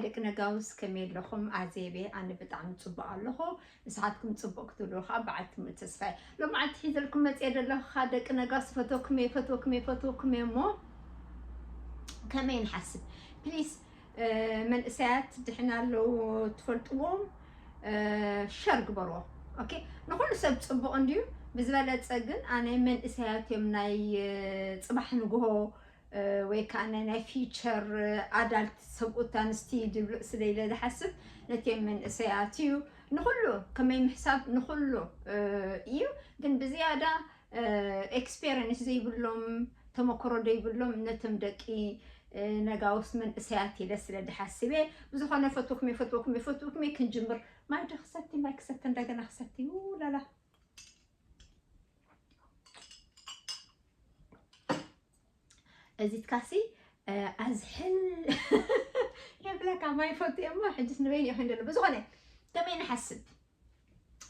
ደቂ ነጋውስ ከመይ ኣለኹም? ኣዜቤ፣ ኣነ ብጣዕሚ ጽቡቕ ኣለኹ። ንስኻትኩም ጽቡቕ ክትብሉ ከዓ በዓልቲ ሙሉ ተስፋ እየ። ሎማዓንቲ ሒዘልኩም መጽየ ዘለኹ ከዓ ደቂ ነጋውስ፣ ፈተውኩም እየ፣ ፈተውኩም እየ፣ ፈተውኩም እየ እሞ ከመይ ንሓስብ? ፕሊስ፣ እ፣ መንእሰያት ድሕን ኣለዉ ትፈልጥዎም፣ እ፣ ሸር ግበርዎ። ኦኬ፣ ንኹሉ ሰብ ጽቡቕ እንድዩ። ብዝበለጸ ግን ኣነ መንእሰያት እዮም ናይ፣ እ፣ ጽባሕ ንግሆ፣ እ፣ ወይ ከዓ ናይ፣ ናይ ፊውቸር ኣዳልት ሰብኡት ኣንስቲ ድብሉእ ስለ ኢለ ዝሓስብ ነቲኦም መንእሰያት እዩ። ንኹሉ ከመይ ምሕሳብ ንኹሉ፣ እ፣ እዩ። ግን ብዝያዳ፣ እ፣ ኤክስፔሪንስ ዘይብሎም፣ ተመክሮ ዘይብሎም ነቶም ደቂ፣ እ፣ ነጋውስ መንእሰያት ኢለ ስለ ዝሓስብ እየ። ብዝኾነ ፈትወኩም እየ፣ ፈትወኩም እየ፣ ፈትወኩም እየ። ክንጅምር። ማይ ዶ ክሰቲ፣ ማይ ክሰቲ፣ እንደገና ክሰቲ። ኡ ላላ። እዚትካሲ፣ እ፣ ኣዝሕል የብለካ፣ ማይ ፈትየ እሞ ሕጅስ ንበይኑ ይኹን ደሎ። ብዝኾነ ከመይ ንሓስብ?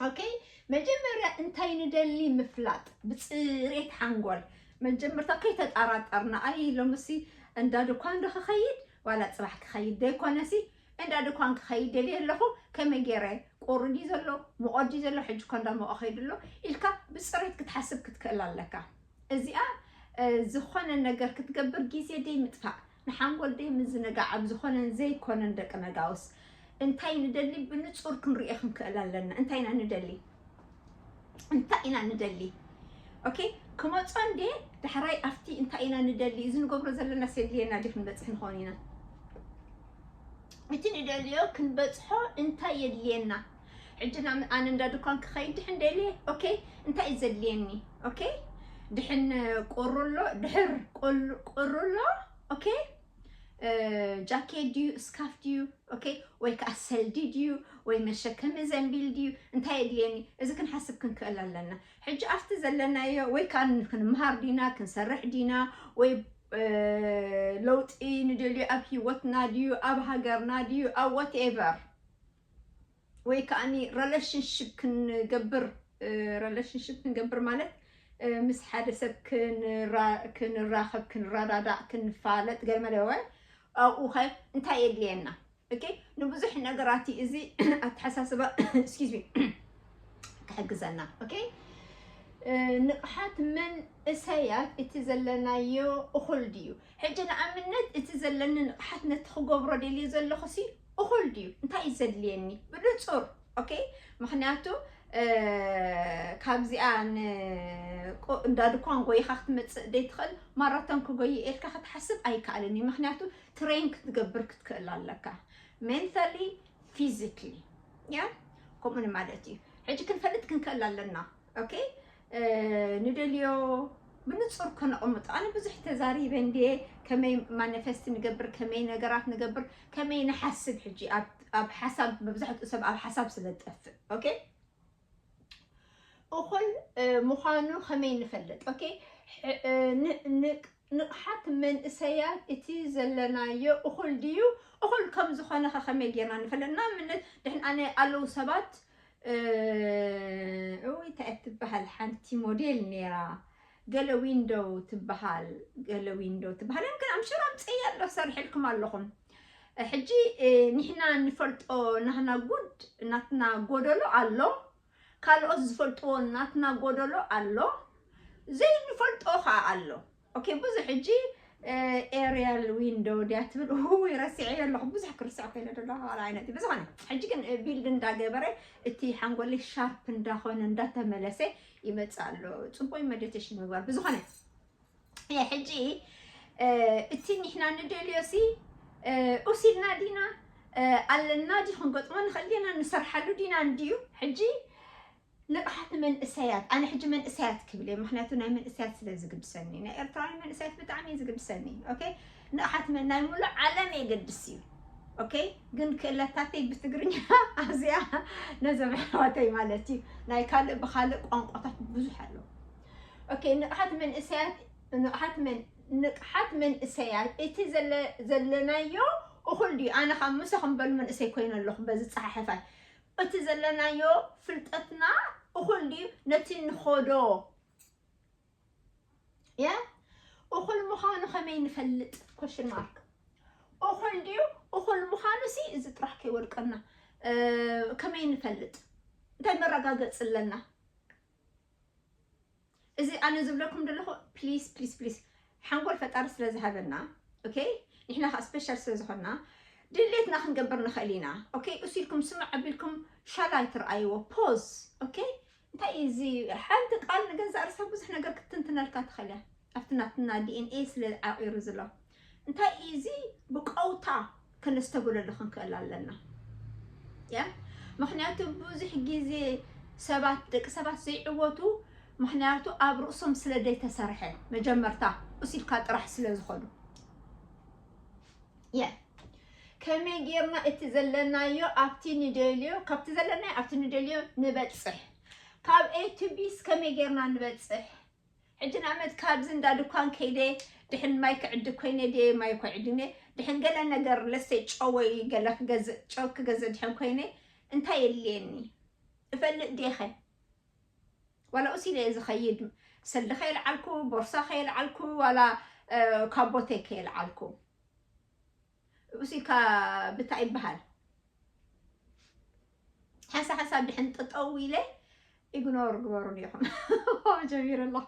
ኦኬ፣ መጀመርያ እንታይ ንደሊ ምፍላጥ፣ ብጽሬት ሓንጎል። መጀመርታ ከይተጠራጠርና፣ ኣይ ሎምሲ እንዳ ድኳን ዶ ክኸይድ ዋላ ጽባሕ ክኸይድ ዘይኮነሲ፣ እንዳ ድኳን ክኸይድ ደልየ ኣለኹ፣ ከመይ ገይረ፣ ቁሪ ድዩ ዘሎ፣ ሙቐት ድዩ ዘሎ፣ ሕጂ እኮ እንዳ ሞቐ ከይዱ ኣሎ ኢልካ ብጽሬት ክትሓስብ ክትክእል ኣለካ። እዚኣ፣ እ፣ ዝኾነ ነገር ክትገብር ግዜ ደይ ምጥፋእ፣ ንሓንጎል ደይ ምዝንጋዕ ኣብ ዝኾነን ዘይኮነን ደቂ ነጋውስ እንታይ ንደሊ ብንጹር ክንሪኦ ክንክእል ኣለና። እንታይ ኢና ንደሊ? እንታይ ኢና ንደሊ? ኦኬ፣ ክመጾ እንዴ ዳሕራይ ኣብቲ እንታይ ኢና ንደሊ? እዚ ንገብሮ ዘለና የድልየና ድዩ ክንበጽሕ ንኸውን ኢና? እቲ ንደልዮ ክንበጽሖ እንታይ የድልየና? ሕጂ ናብ ኣነ እንዳ ድኳን ክኸይድ ድሕን ደልየ፣ ኦኬ፣ እንታይ እዩ ዘድልየኒ? ኦኬ፣ ድሕን ቁሩሎ፣ ድሕር ቁል-፣ ቁሩሎ፣ ኦኬ፣ እ፣ ጃኬት ድዩ፣ ስካፍ ድዩ፣ ኦኬ፣ ወይ ከዓ ሰልዲ ድዩ፣ ወይ መሸከሚ ዘንቢል ድዩ፣ እንታይ የድልየኒ? እዚ ክንሓስብ ክንክእል ኣለና። ሕጂ ኣብቲ ዘለናዮ ወይ ከዓ ክንምሃር ዲና፣ ክንሰርሕ ዲና፣ ወይ፣ እ፣ ለውጢ ንደልዩ ኣብ ህይወትና ድዩ፣ ኣብ ሃገርና ድዩ፣ ኣብ ዋትኤቨር፣ ወይ ከዓኒ ሪሌሽንሽፕ ክንገብር፣ እ፣ ሪሌሽንሽፕ ክንገብር ማለት፣ እ፣ ምስ ሓደ ሰብ ክንራ-፣ ክንራኸብ፣ ክንረዳዳእ፣ ክንፋለጥ፣ ገለ መለ ወይ ኣብኡ ኸ እንታይ የድልየና? ኦኬ፣ ንብዙሕ ነገራት እዩ እዚ ኣተሓሳስባ፣ ኤክስኪውዝ ሚ፣ ክሕግዘና። ኦኬ፣ እ፣ ንቕሓት መንእሰያት እቲ ዘለናዮ እኹል ድዩ? ሕጂ ንኣብነት እቲ ዘለኒ ንቕሓት ነቲ ክገብሮ ደልየ ዘለኹ ሲ እኹል ድዩ? እንታይ እዩ ዘድልየኒ? ብንጹር፣ ኦኬ፣ ምኽንያቱ፣ እ፣ ካብዚኣ ን-፣ ቆ-፣ እንዳ ድኳን ጎይኻ ክትመጽእ ዘይትኽእል፣ ማራቶን ክጎይ ኢልካ ክትሓስብ ኣይከኣልን እዩ። ምኽንያቱ ትሬን ክትገብር ክትክእል ኣለካ። ሜንታሊ፣ ፊዚክሊ፣ ያ፣ ከምኡ ማለት እዩ። ሕጂ ክንፈልጥ ክንክእል ኣለና። ኦኬ፣ እ፣ ንደልዮ ብንጹር ከነቐምጦ። ኣነ ብዙሕ ተዛሪበ እንድየ፣ ከመይ ማኒፌስት ንገብር፣ ከመይ ነገራት ንገብር፣ ከመይ ንሓስብ። ሕጂ ኣብ፣ ኣብ ሓሳብ፣ መብዛሕትኡ ሰብ ኣብ ሓሳብ ስለ ዝጠፍእ፣ ኦኬ፣ እኹል፣ እ፣ ምዃኑ ከመይ ንፈልጥ? ኦኬ፣ ሕ-፣ እ፣ ን-፣ ን-፣ ንቕሓት መንእሰያት እቲ ዘለናዮ እኹል ድዩ? እኹል ከም ዝኾነ ኸ ከመይ ጌርና ንፈልጥ? ንኣብነት፣ ድሕን ኣነ ኣለዉ ሰባት፣ እ፣ እውይ፣ እንታይ እያ ትበሃል ሓንቲ ሞዴል ነይራ፣ ገለ ዊንዶው ትበሃል፣ ገለ ዊንዶው ትበሃል። ግን ኣምሽር ኣምፅእያ ኣሎ፣ ሰርሕልኩም ኣለኹም። ሕጂ፣ እ፣ ንሕና ንፈልጦ ናህና ጉድ፣ ናትና ጎደሎ ኣሎ፣ ካልኦት ዝፈልጥዎ ናትና ጎደሎ ኣሎ፣ ዘይንፈልጦ ኸዓ ኣሎ። ኦኬ፣ ብዙሕ ሕጂ፣ እ፣ ኤሪያል ዊንዶ ድያ ትብል? እውይ፣ ረሲዐዮ ኣለኹ፣ ብዙሕ ክርስዕ ኮይነ ደሎ፣ ዋላ ዓይነት። ብዝኾነ፣ ሕጂ ግን፣ እ፣ ቢልድ እንዳገበረ፣ እቲ ሓንጎለይ ሻርፕ እንዳኾነ፣ እንዳተመለሰ ይመጽእ ኣሎ። ጽቡቅ መዲቴሽን ምግባር። ብዝኾነ፣ እ፣ ሕጂ፣ እ፣ እቲ ንሕና ንደልዮ ሲ፣ እ፣ ውሲድና ዲና፣ እ፣ ኣለና ዲ ክንገጥሞ ንኽእል ዲና፣ ንሰርሓሉ ዲና እንድዩ። ሕጂ ንቕሓት መንእሰያት፣ ኣነ ሕጂ መንእሰያት ክብል እየ፣ ምኽንያቱ ናይ መንእሰያት ስለ ዝግድሰኒ፣ ናይ ኤርትራውያን መንእሰያት ብጣዕሚ እዩ ዝግድሰኒ። ኦኬ፣ ንቕሓት መን-፣ ናይ ሙሉእ ዓለም የገድስ እዩ። ኦኬ፣ ግን ክእለታተይ ብትግርኛ ኣብዚኣ ነዞም ኣሕዋተይ ማለት እዩ። ናይ ካልእ፣ ብኻልእ ቋንቋታት ብዙሕ ኣሎ። ኦኬ፣ ንቕሓት መንእሰያት፣ ንቕሓት መን-፣ ንቕሓት መንእሰያት፣ እቲ ዘለ-፣ ዘለናዮ እኹል ድዩ? ኣነ ካብ ምሳኹም በሉ መንእሰይ ኮይነ ኣለኹ በዚ ጸሓሕፋይ። እቲ ዘለናዮ ፍልጠትና እኹል ድዩ? ነቲ ንኸዶ፣ ያ፣ እኹል ምዃኑ ከመይ ንፈልጥ? ኮሽን ማርክ። እኹል ድዩ? እኹል ምዃኑ ሲ እዚ ጥራሕ ከይወድቀና፣ እ፣ ከመይ ንፈልጥ? እንታይ መረጋገፂ ኣለና? እዚ ኣነ ዝብለኩም ዘለኹ ፕሊስ ፕሊስ ፕሊስ ሓንጎል ፈጣሪ ስለ ዝሃበና፣ ኦኬ፣ ንሕና ከዓ ስፔሻል ስለ ዝኾንና ድሌትና ክንገብር ንኽእል ኢና። ኦኬ፣ እሱ ኢልኩም ስምዕ ኣቢልኩም ሻላ ኣይትርኣይዎ። ፖዝ። ኦኬ፣ እንታይ እዩ እዚ? ሓንቲ ቃል ንገዛእ ርእሳ ብዙሕ ነገር ክትትንትነልካ ትኽእል እያ። ኣብቲ ናትና ዲ ኤን ኤ ስለ ዓቂሩ ዝሎ እንታይ እዩ እዚ? ብቀውታ ከነስተብለሉ ክንክእል ኣለና። ያ፣ ምኽንያቱ ብዙሕ ግዜ ሰባት፣ ደቂ ሰባት ዘይዕወቱ ምኽንያቱ ኣብ ርእሶም ስለ ዘይተሰርሐ። መጀመርታ እሲልካ ጥራሕ ስለ ዝኾኑ። የ ከመይ ጌርና እቲ ዘለናዮ ኣብቲ ንደልዮ፣ ካብቲ ዘለናዮ ኣብቲ ንደልዮ ንበጽሕ፣ ካብ ኤ ቱ ቢስ ከመይ ጌርና ንበጽሕ? ሕጂ ንኣብነት ካብዚ እንዳ ድኳን ከይደ ድሕን ማይ ክዕድግ ኮይነ ድየ፣ ማይ እኮ ዕድግነ ድሕን ገለ ነገር ለሰይ ጨው ወይ ገለ ክገዝእ፣ ጨው ክገዝእ ድሕን ኮይነ እንታይ የድልየኒ? እፈልጥ ድየ ኸ? ዋላ እሱ ኢለ እየ ዝኸይድ፣ ሰልዲ ከየልዓልኩ፣ ቦርሳ ከየልዓልኩ፣ ዋላ፣ እ፣ ካቦተይ ከየልዓልኩ። እሱካ ብታይ ይበሃል? ሓንሳ ሓንሳብ ድሕን ጠጠው ኢለ ኢግኖር ግበሩ ኢኹም። ጀሚሩ ኣለኹ።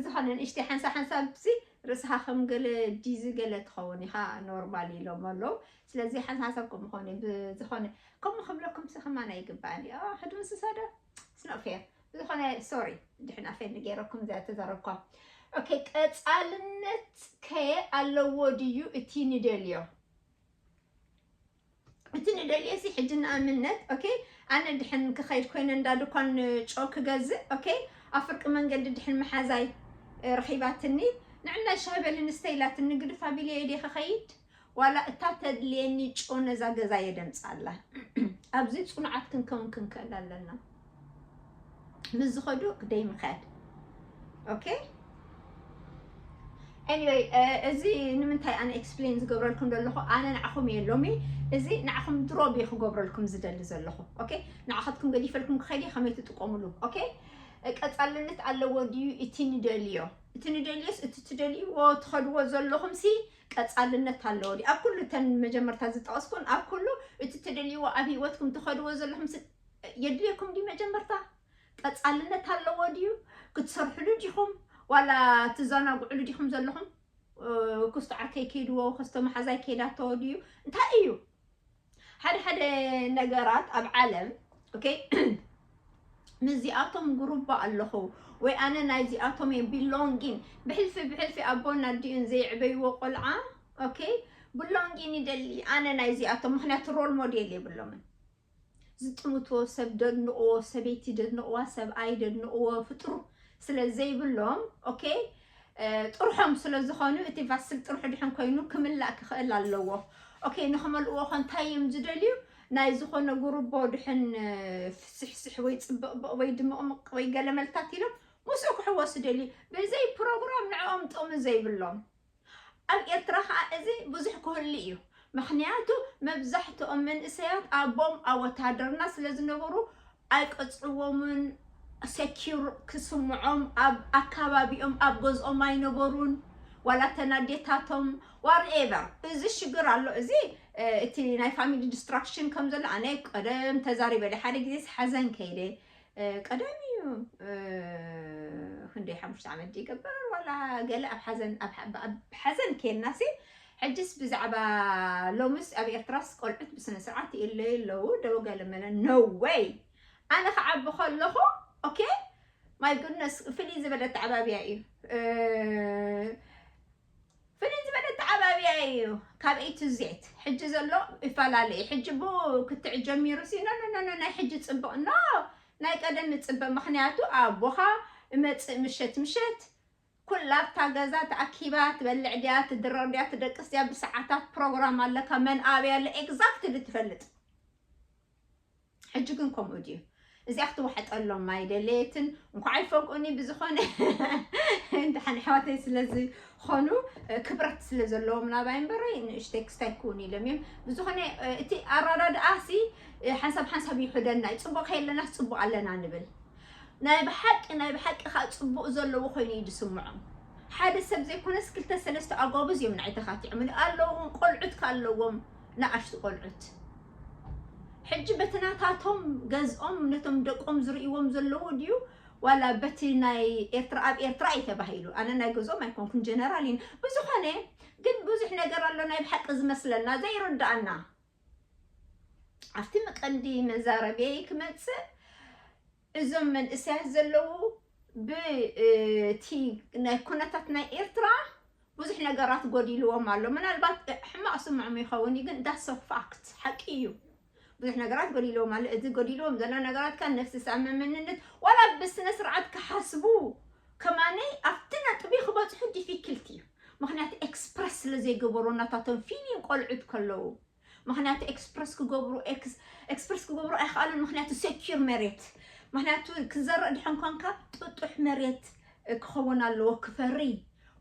ዝኾነ ንእሽተይ ሓንሳ ሓንሳብ ሲ ርእስኻ ከም ገለ ዲዚ ገለ ትኸውን ኢኻ፣ ኖርማል ኢሎም ኣለዉ። ስለዚ ሓንሳ ሓንሳብ ከምኡ ኾነ ብዝኾነ ከምኡ ክብለኩም ሲ ከማን ኣይግባእን እዩ። ኣዎ፣ ሕድሚ እንስሳ ዶ? It's not fair። ብዝኾነ ሶሪ፣ ድሕን ኣፈይ ንገረኩም እዚኣ ተዛረብኳ። ኦኬ፣ ቀጻልነት ከ ኣለዎ ድዩ እቲ ንደልዮ? እቲ ንደልዮ ሲ ሕጂ ንኣብነት፣ ኦኬ፣ ኣነ ድሕን ክኸይድ ኮይነ እንዳ ድኳን ጨው ክገዝእ፣ ኦኬ፣ ኣብ ፍርቂ መንገዲ ድሕን መሓዛይ፣ እ፣ ረኺባትኒ፣ ንዕና ሻሂ በሊ ንስተይ ኢላትኒ፣ ግድፍ ኣቢለዮ ድየ ክኸይድ? ዋላ እታ ተድልየኒ ጨው ነዛ ገዛ የደምጻ ኣላ። ኣብዚ ጽኑዓት ክንከውን ክንክእል ኣለና። ምስ ዝኸዱ ክደይ ምኸድ። ኦኬ? ኤኒወይ፣ እ፣ እዚ ንምንታይ ኣነ ኤክስፕሌን ዝገብረልኩም ዘለኹ? ኣነ ንዓኹም እየ ሎሚ፣ እዚ ንዓኹም ድሮብ እየ ክገብረልኩም ዝደሊ ዘለኹ። ኦኬ? ንዓኻትኩም ገዲፈልኩም ክኸይድ እየ ከመይ ትጥቀሙሉ። ኦኬ? እ፣ ቀጻልነት ኣለዎ ድዩ እቲ ንደልዮ? እቲ ንደልዮስ፣ እቲ ትደልይዎ ትኸድዎ ዘለኹም ሲ ቀጻልነት ኣለዎ ድዩ? ኣብ ኩሉ እተን መጀመርታ ዝጠቐስኩን፣ ኣብ ኩሉ እቲ ትደልይዎ ኣብ ህይወትኩም ትኸድዎ ዘለኹም ሲ የድልየኩም ድዩ መጀመርታ? ቀጻልነት ኣለዎ ድዩ? ክትሰርሕሉ ዲኹም? ዋላ ትዘናግዕሉ ዲኹም ዘለኹም? እ፣ ክስቶ ዓርከይ ከይድዎ፣ ክስቶ መሓዛይ ከይዳቶ ድዩ? እንታይ እዩ? ሓደ ሓደ ነገራት ኣብ ዓለም፣ ኦኬ፣ ምስዚኣቶም ግሩባ ኣለኹ ወይ ኣነ ናይዚኣቶም እየ ቢሎንጊን። ብሕልፊ ብሕልፊ ኣቦን ኣዲኡን ዘየዕበይዎ ቆልዓ፣ ኦኬ፣ ብሎንጊን ይደሊ። ኣነ ናይዚኣቶም፣ ምኽንያቱ ሮል ሞዴል የብሎምን። ዝጥምትዎ ሰብ ደድንቕዎ፣ ሰበይቲ ደድንቕዋ፣ ሰብኣይ ደድንቕዎ ፍጡር ስለ ዘይብሎም፣ ኦኬ፣ እ፣ ጥርሖም ስለ ዝኾኑ፣ እቲ ቫስል ጥርሑ ድሕን ኮይኑ ክምላእ ክኽእል ኣለዎ። ኦኬ፣ ንኽመልእዎ ኸ እንታይ እዮም ዝደልዩ? ናይ ዝኾነ ጉርቦ ድሕን፣ እ፣ ፍስሕስሕ ወይ ጽብቕብቕ ወይ ድምቕምቕ ወይ ገለ መልታት ኢሎም ምስኡ ክሕወሱ ደልዩ። ብዘይ ፕሮግራም ንዕኦም ጥቕሚ ዘይብሎም። ኣብ ኤርትራ ኸኣ እዚ ብዙሕ ክህሉ እዩ። ምኽንያቱ መብዛሕትኦም መንእሰያት ኣቦም ኣብ ወተሃደርና ስለ ዝነበሩ ኣይቀጽዕዎምን፣ ሴኪር ክስምዖም፣ ኣብ ኣካባቢኦም፣ ኣብ ገዝኦም ኣይነበሩን፣ ዋላ እተን ኣዴታቶም፣ ዋትኤቨር። እዚ ሽግር ኣሎ። እዚ፣ እ፣ እቲ ናይ ፋሚሊ ዲስትራክሽን ከም ዘሎ ኣነ ቀደም ተዛሪበ። ሓደ ግዜ ሓዘን ከይደ፣ እ፣ ቀደም እዩ፣ እ፣ ክንደይ ሓሙሽተ ዓመት ድዩ ይገብር? ዋላ ገለ ኣብ ሓዘን፣ ኣብ ሓ-፣ ኣብ ሓዘን ኬንና ሲ፣ ሕጅስ ብዛዕባ ሎምስ ኣብ ኤርትራስ ቆልዑት ብስነ ስርዓት ይእለዩ ኣለዉ። ደው ገለ መለ፣ no way። ኣነ ክዓቢ ከለኹ፣ ኦኬ፣ my goodness፣ ፍልይ ዝበለ ኣተዓባብያ እዩ። እ፣ ፍልይ ዝበለ ኣተዓባብያ እዩ ካብ A to Z። ሕጂ ዘሎ ይፈላለ እዩ። ሕጂ ብኡ ክትዕ ጀሚሩ ሲ፣ ኖ፣ ኖ፣ ኖ፣ ኖ፣ ናይ ሕጂ ጽቡቕ፣ ኖ፣ ናይ ቀደም ይጽበ። ምኽንያቱ ኣቦኻ እመጽእ ምሸት ምሸት፣ ኩላ ኣብታ ገዛ ተኣኪባ ትበልዕ ድያ፣ ትድረር ድያ፣ ትደቅስ ድያ፣ ብሰዓታት ፕሮግራም ኣለካ፣ መን ኣበይ ኣሎ ኤግዛክትሊ ትፈልጥ። ሕጂ ግን ከምኡ ድዩ? እዚኣ ክትወሓጠሎም ኣይደለየትን። እንኳዕ ኣይፈግኡኒ። ብዝኾነ እንድሓን ኣሕዋተይ ስለ ዝኾኑ፣ እ፣ ክብረት ስለ ዘለዎም ናባይ እምበረይ ንእሽተይ ክስታይ ክውን ኢሎም እዮም። ብዝኾነ፣ እ፣ እቲ ኣረዳድኣሲ፣ እ፣ ሓንሳብ ሓንሳብ ይውሕደና እዩ። ጽቡቕ ከየለናስ ጽቡቕ ኣለና ንብል። ናይ ብሓቂ፣ ናይ ብሓቂ ኸኣ ጽቡቕ ዘለዎ ኮይኑ እዩ ዝስምዖም። ሓደ ሰብ ዘይኮነስ ክልተ ሰለስተ ኣጓብዝ እዮም ንዓይ ተኻቲዖምኒ ኣለዎም። ቆልዑት ከ ኣለዎም፣ ንኣሽቱ ቆልዑት። ሕጂ በቲ ናታቶም ገዝኦም ነቶም ደቆም ዝርእይዎም ዘለዉ ድዩ፣ ዋላ በቲ ናይ ኤርትራ፣ ኣብ ኤርትራ እዩ ተባሂሉ። ኣነ ናይ ገዝኦም ኣይኮንኩን፣ ጀነራል እዩ። ብዝኾነ ግን ብዙሕ ነገር ኣሎ ናይ ብሓቂ ዝመስለና ዘይርዳኣና። ኣብቲ መቀንዲ መዛረብየይ ክመጽእ፣ እዞም መንእሰያት ዘለዉ ብቲ ናይ ኩነታት ናይ ኤርትራ ብዙሕ ነገራት ጎዲልዎም ኣሎ። ምናልባት ሕማቕ ስምዖም ይኸውን እዩ፣ ግን that's a fact፣ ሓቂ እዩ። ብዙሕ ነገራት ጎዲልዎም ኣሎ። እዚ ጎዲልዎም ዘሎ ነገራት ከ ነፍሲ ሳመ መንነት ዋላ ብስነ ስርዓት ክሓስቡ ከማነይ ኣብቲ ነጥቢ ክበጽሑ ዲፊክልት እዩ። ምኽንያቱ ኤክስፕረስ ስለ ዘይገበሩ ናታቶም ፊሊን ቆልዑት ከለዉ ምኽንያቱ ኤክስፕረስ ክገብሩ ኤክስፕረስ ክገብሩ ኣይኽኣሉን። ምኽንያቱ ሴኪር መሬት ምኽንያቱ ክዘርእ ድሕን ኮንካ ጥጡሕ መሬት ክኸውን ኣለዎ ክፈሪ።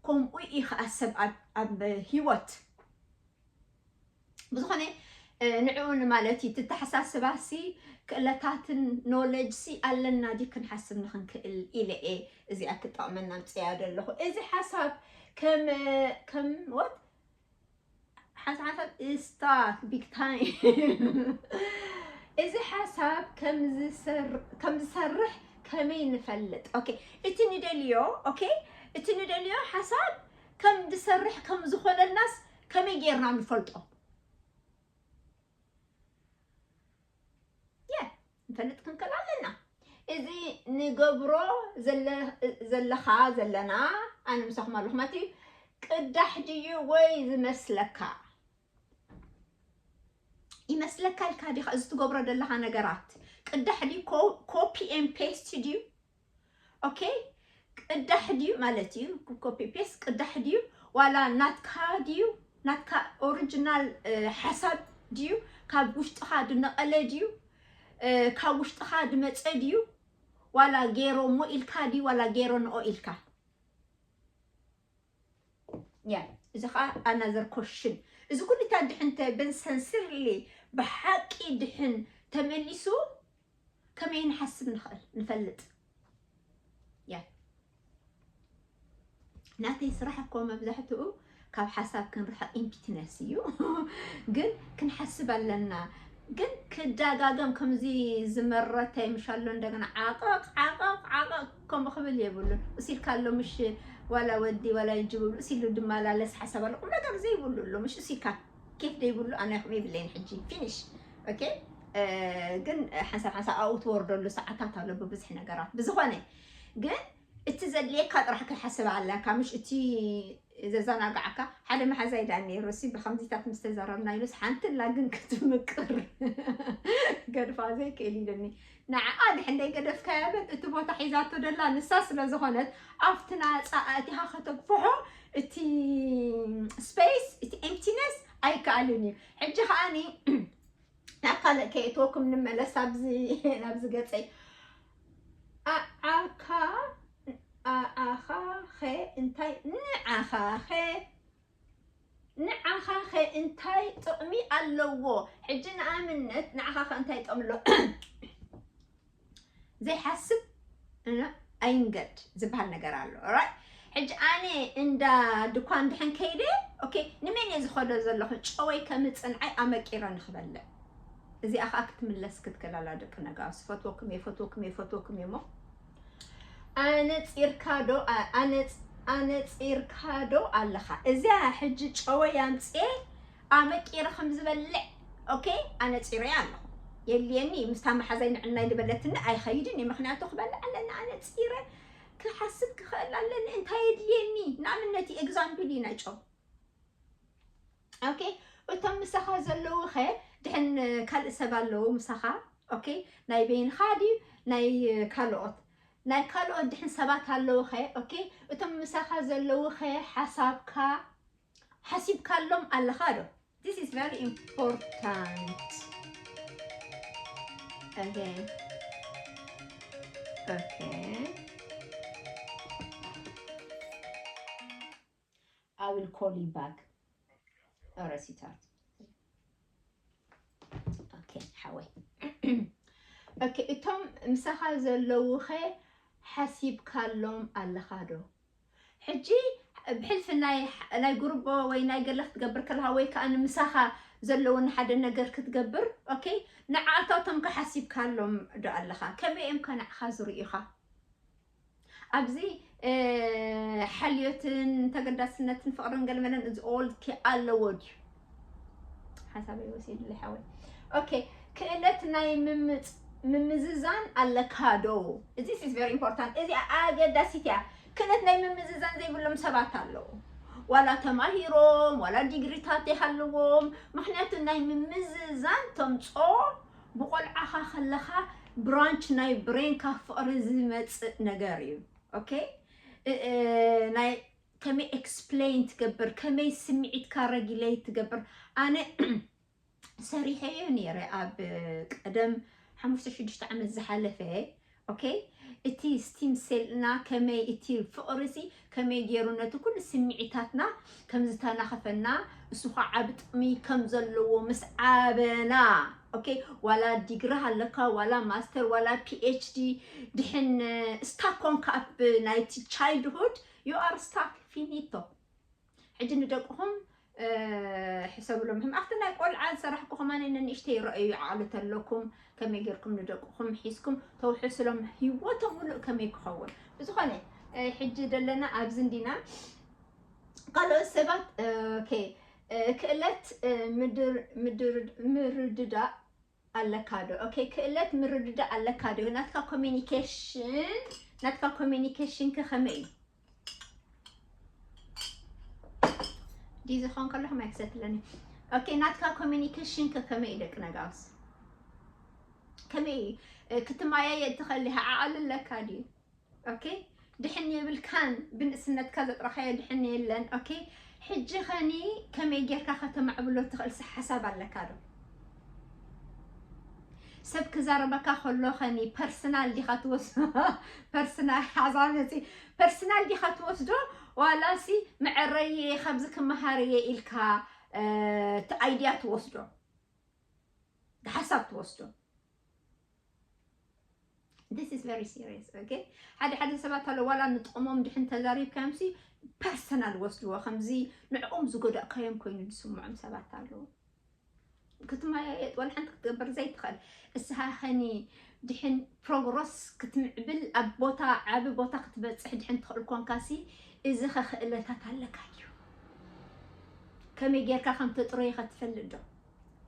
ከምኡ እዩ ከዓ ሰብ ኣብ ህይወት ብዝኾነ ንዕኡ ንማለት እዩ ትተሓሳስባሲ ክእለታትን ኖሌጅ ሲ ኣለና ዲ ክንሓስብ ንክንክእል ኢለ እየ እዚኣ ክጠቕመና ምፅያ ዘለኹ። እዚ ሓሳብ ከም ከም ወት ሓንሳብ ሓንሳብ ስታክ ቢግ ታይም እዚ ሓሳብ ከም ዝሰርሕ ከመይ ንፈልጥ? ኦኬ፣ እቲ ንደልዮ ኦኬ፣ እቲ ንደልዮ ሓሳብ ከም ዝሰርሕ ከም ዝኾነልናስ ከመይ ጌርና ንፈልጦ? የ ንፈልጥ ክንክእል ኣለና። እዚ ንገብሮ ዘለኻ ዘለና ኣነ ምሳኹም ኣለኹ ማለት እዩ። ቅዳሕ ድዩ ወይ ዝመስለካ ይመስለካ ኢልካ ዲኻ እዚ ትገብሮ ዘለኻ ነገራት ቅዳሕ ድዩ ኮፒ ኤን ፔስት ድዩ? ኦኬ፣ ቅዳሕ ድዩ ማለት እዩ ኮፒ ፔስት ቅዳሕ ድዩ ዋላ ናትካ ድዩ ናትካ ኦሪጂናል ሓሳብ ድዩ ካብ ውሽጥኻ ድነቐለ ድዩ ካብ ውሽጥኻ ድመፀ ድዩ ዋላ ጌሮ እሞ ኢልካ ድዩ ዋላ ጌሮ ንኦ ኢልካ? ያ እዚ ከዓ ኣናዘር ኮሽን። እዚ ኩሉ እታ ድሕን ተበን ሰንስርሊ ብሓቂ ድሕን ተመሊሱ ከመይ ንሓስብ ንኽእል ንፈልጥ። ያ ናተይ ስራሕ እኮ መብዛሕትኡ ካብ ሓሳብ ክንርሕቕ ኢምፒትነስ እዩ። ግን ክንሓስብ ኣለና። ግን ክደጋገም ከምዚ ዝመረተ ምሽ ኣሎ እንደገና ዓቐቕ ዓቐቕ ዓቐቕ ከምኡ ክብል የብሉን። እሲልካ ኣሎ ምሽ ዋላ ወዲ ዋላ ይጅብሉ እሲሉ ድመላለስ ሓሳብ ኣሎ ቁም ነገር ዘይብሉ ኣሎ ምሽ እሲልካ ኬፍ ዘይብሉ ኣነ ይኹም ይብለይን ሕጂ ፊኒሽ። ኦኬ ግን ሓንሳብ ሓንሳብ ኣብኡ ትወርደሉ ሰዓታት ኣሎ ብብዝሒ ነገራት ብዝኾነ ግን እቲ ዘድልየካ ጥራሕ ክትሓስብ ኣለካ ምሽ እቲ ዘዘናግዓካ ሓደ መሓዛይ ዳ ነይሩ ሲ ብከምዚታት ምስ ተዘረብና ኢሉስ ሓንቲ ላ ግን ክትምቅር ገድፋ ዘይክእል ኢሉኒ ንዓኣ ድሕንደይ ገደፍካያ በል እቲ ቦታ ሒዛቶ ደላ ንሳ ስለ ዝኾነት ኣብቲ ናፃ ኣእቲኻ ከተግፍሖ እቲ ስፔስ እቲ ኤምቲነስ ኣይከኣልን እዩ ሕጂ ከዓኒ ናብ ካልእ ከየእትወኩም ንመለስ ኣብዚ ናብዚ ገፀይ ኣዓካ ኣዓኻ ኸ እንታይ ንዓኻ ኸ ንዓኻ ኸ እንታይ ጥቕሚ ኣለዎ ሕጂ ንኣብነት ንዓኻ ኸ እንታይ ጥቕሚ ኣለዎ ዘይሓስብ ኣይንገድ ዝበሃል ነገር ኣሎ ራይ ሕጂ ኣነ እንዳ ድኳን ድሕን ከይደ ኦኬ ንመን እየ ዝኸዶ ዘለኹ ጨወይ ከምፅንዓይ ኣመቂረ ንክበልዕ እዚኣ ከዓ ክትምለስ ክትክላላ ደቂ ነጋ ዝፈትወኩም እየ ፈትወኩም እየ ፈትወኩም እየ እሞ ኣነፂርካ ዶ ኣነፂርካ ዶ ኣለኻ እዚኣ ሕጂ ጨወይ ኣምፅኤ ኣመቂረ ከም ዝበልዕ ኦኬ ኣነፂረያ ኣለኹ የድልየኒ ምስታ መሓዛይ ንዕናይ ዝበለትኒ ኣይኸይድን እዩ ምክንያቱ ክበልዕ ኣለኒ ኣነፂረ ክሓስብ ክኽእል ኣለኒ እንታይ የድልየኒ ንኣብነት እዩ ኤግዛምፕል እዩ ናይ ጨው ኦኬ እቶም ምሳኻ ዘለዉ ኸ ድሕን ካልእ ሰብ ኣለዉ ምሳኻ ኦኬ ናይ በይንኻ ድዩ ናይ ካልኦት ናይ ካልኦት ድሕን ሰባት ኣለዉ ኸ ኦኬ እቶም ምሳኻ ዘለዉ ኸ ሓሳብካ ሓሲብካሎም ኣለኻ ዶ this is very important okay okay I will call you back ረሲታት okay ሓወይ okay እቶም ምሳኻ ዘለዉ ኸ ሓሲብካሎም ኣለኻ ዶ ሕጂ ብሕልፊ ናይ ናይ ጉርቦ ወይ ናይ ገለ ክትገብር ከለኻ ወይ ከዓ ንምሳኻ ዘለውን ሓደ ነገር ክትገብር okay ንዓኣታቶም ከሓሲብካሎም ዶ ኣለኻ ከመይ እዮም ከ ንዓኻ ዝርእዩኻ ኣብዚ ሓልዮትን ተገዳስነትን ፍቕርን ገለመለን እዚ all ኣለዎ ድዩ ሓሳበይ ወሲድለይ ሓወይ okay ክእለት ናይ ምምፅ ምምዝዛን ኣለካ ዶ this is very important እዚ ኣገዳሲት እያ ክእለት ናይ ምምዝዛን ዘይብሎም ሰባት ኣለዉ ዋላ ተማሂሮም ዋላ ዲግሪታት ይሃልዎም ምክንያቱ ናይ ምምዝዛን ተምፅኦ ብቆልዓኻ ከለኻ branch ናይ brain ካ ፍቕሪ ዝመፅእ ነገር እዩ okay ናይ ከመይ explain ትገብር ከመይ ስምዒትካ regulate ትገብር ኣነ ሰሪሐዮ ነይረ ኣብ ቀደም ሓሙሽተ ሽዱሽተ ዓመት ዝሓለፈ okay እቲ stem cell ና ከመይ እቲ ፍቕሪ ሲ ከመይ ገይሩ ነቲ ኩሉ ስምዒታትና ከም ዝተናኸፈና እሱ ከዓ ዓቢ ጥቕሚ ከም ዘለዎ ምስ ዓበና okay ዋላ ዲግሪ ኣለካ ዋላ master ዋላ PhD ድሕን stuck ኮንካ ኣብ ናይቲ childhood you are stuck finito ሕጂ ንደቅኹም ሕሰብሎም ህም ኣብቲ ናይ ቆልዓ ዝሰራሕኩ ከማን ነንእሽተይ ይረኣዩ ዓቕሊ ተለኩም ከመይ ጌርኩም ንደቅኹም ሒዝኩም ተውሕስሎም ህይወቶም ሙሉእ ከመይ ክኸውን ብዝኾነ ሕጂ ዘለና ኣብዚ እንዲና ካልኦት ሰባት okay ክእለት ምርድዳእ ኣለካ ዶ okay ክእለት ምርድዳእ ኣለካ ዶ ናትካ communication ናትካ communication ከ ከመይ እዩ ዲዚ ኾን ከለኹም ኣይክሰትለኒ okay ናትካ communication ከ ከመይ እዩ ደቂ ነጋውስ ከመይ ክትማያየ ትኸሊ ዓቕሊ ኣለካ ድዩ okay ድሕን የብልካን ብንእስነትካ ዘጥረኻዮ ድሕን የለን okay ሕጂ ኸኒ ከመይ ጌርካ ከተማዕብሎ ትኽእልሲ ሓሳብ ኣለካ ዶ ሰብ ክዛረበካ ከሎ ኸኒ personal ዲኻ ትወስዶ personal ሓዛብ ነፂ personal ዲኻ ትወስዶ ዋላሲ መዐረየ ካብዚ ክመሃርየ ኢልካ እቲ idea ትወስዶ ሓሳብ ትወስዶ this is very serious okay ሓደ ሓደ ሰባት ኣሎ ዋላ ንጥቕሞም ድሕን ተዛሪብካዮም ሲ personal ወስድዎ ከምዚ ንዕኦም ዝጎዳእካዮም ኮይኑ ዝስምዖም ሰባት ኣለዉ ክትመያየጥ ዋላ ሓንቲ ክትገብር ዘይትኽእል እስኻ ኸኒ ድሕን progress ክትምዕብል ኣብ ቦታ ዓቢ ቦታ ክትበጽሕ ድሕን ትኽእል ኮንካ ሲ እዚ ኸ ክእለታት ኣለካ እዩ ከመይ ጌርካ ከም ተጥረዮ ኸ ትፈልጥ ዶ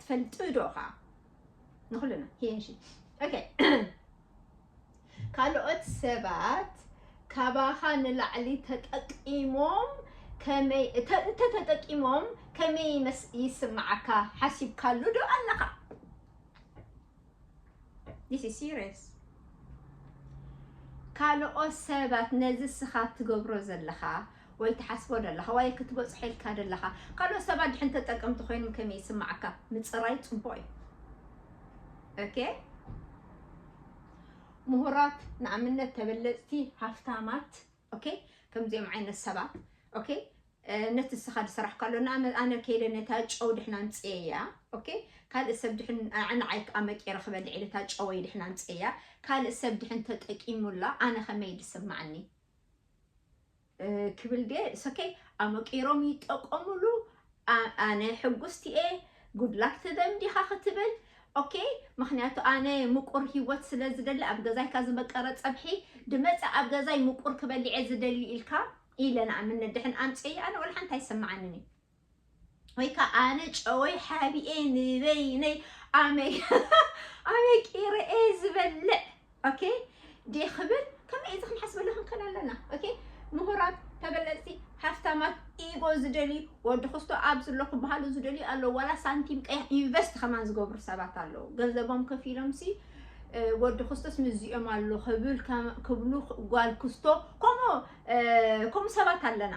ትፈልጡ ዶ ኸዓ ንኹልና ሂንሺ okay ካልኦት ሰባት ካባኻ ንላዕሊ ተጠቂሞም ከመይ እንተ ተጠቂሞም ከመይ ይስምዓካ ሓሲብካሉ ዶ ኣለኻ this is serious ካልኦት ሰባት ነዚ ስኻ ትገብሮ ዘለኻ ወይ ትሓስቦ ዘለኻ ወይ ክትበፅሖ ኢልካ ዘለኻ ካልኦት ሰባት ድሕን ተጠቀምቲ ኮይኖም ከመይ ይስምዓካ ምፅራይ ፅቡቅ እዩ okay ምሁራት ንኣብነት ተበለፅቲ ሃፍታማት okay ከምዚኦም ዓይነት ሰባት okay ነቲ ስኻ ዝሰራሕካሎ ኣነ ከይደ ነታ ጨው ድሕና ኣምፅየያ okay ካልእ ሰብ ድሕን ንዓይ ከዓ መቂረ ክበልዕ ኢለ እታ ጨወይ ድሕና ኣምፅየያ ካልእ ሰብ ድሕን ተጠቂሙላ ኣነ ከመይ ዝስማዓኒ ክብል ድየ okay ኣመቂሮም ይጠቀሙሉ ኣነ ሕጉስቲ እየ good luck to them ዲኻ ክትብል okay ምክንያቱ ኣነ ምቁር ሂወት ስለ ዝደሊ ኣብ ገዛይካ ዝመቀረ ፀብሒ ድመፀ ኣብ ገዛይ ምቁር ክበልዕ እየ ዝደሊ ኢልካ ኢለ ንኣብነት ድሕን ኣምፅየ ኣነ ወላ ሓንቲ ኣይሰማዓንን እዩ ወይ ከዓ ኣነ ጨወይ ሓቢኤ ንበይነይ ኣመይ ኣመቂረ እየ ዝበልዕ okay ድየ ክብል ከመይ እዚ ክንሓስበሉ ክንክእል ኣለና okay ምሁራት ተበለፅቲ ሃፍታማት ኢጎ ዝደልዩ ወዲ ክስቶ ኣብ ዝሎ ክበሃሉ ዝደልዩ ኣለዉ ዋላ ሳንቲም ቀይሕ invest ከማን ዝገብሩ ሰባት ኣለዉ ገንዘቦም ከፊሎም ሲ ወዲ ክስቶስ ምዚኦም ኣሎ ክብል ክብሉ ጓል ክስቶ ከምኡ ከምኡ ሰባት ኣለና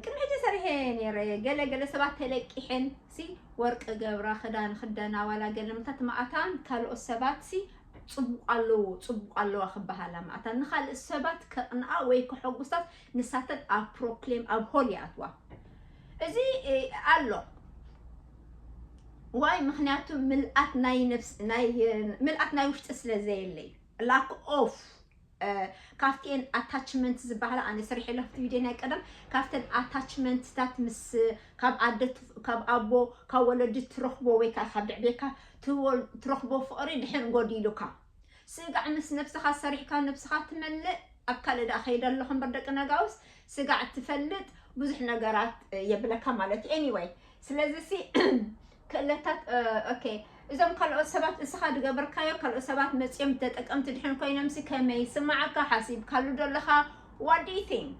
ቅድሚ ሕጂ ሰሪሐ ነይረ ገለ ገለ ሰባት ተለቂሐን ሲ ወርቂ ገብራ ክዳን ክደና ዋላ ገለ ምታት መኣታን ካልኦት ሰባት ሲ ፅቡቅ ኣለዎ ፅቡቅ ኣለዋ ክበሃላ መኣታን ንካልእ ሰባት ከቅንኣ ወይ ከሐጉሳት ንሳተን ኣብ ፕሮክሌም ኣብ ሆል ይኣትዋ እዚ ኣሎ ዋይ ምክንያቱ ምልኣት ናይ ነፍስ ናይ ምልኣት ናይ ውሽጢ ስለ ዘየለይ lack of ካብቲኤን ኣታችመንት ዝበሃላ ኣነ ሰሪሐ ኣለኹ ቪድዮ ናይ ቀደም ካብተን ኣታችመንትታት ምስ ካብ ኣደ ካብ ኣቦ ካብ ወለዲ ትረኽቦ ወይ ከዓ ካብ ድዕቤካ ትረኽቦ ፍቕሪ ድሕር ጎዲሉካ ስጋዕ ምስ ነብስኻ ሰሪሕካ ነብስኻ ትመልእ ኣብ ካልእ ደኣ ከይደ ኣለኹ እምበር ደቂ ነጋውስ ስጋዕ ትፈልጥ ብዙሕ ነገራት የብለካ ማለት እዩ anyway ስለዚ ሲ ክእለታት okay እዞም ካልኦት ሰባት እስኻ ዝገበርካዮ ካልኦት ሰባት መፅኦም ተጠቀምቲ ድሕን ኮይኖም ሲ ከመይ ይስማዓካ ሓሲብካሉ ዶ ኣለኻ what do you think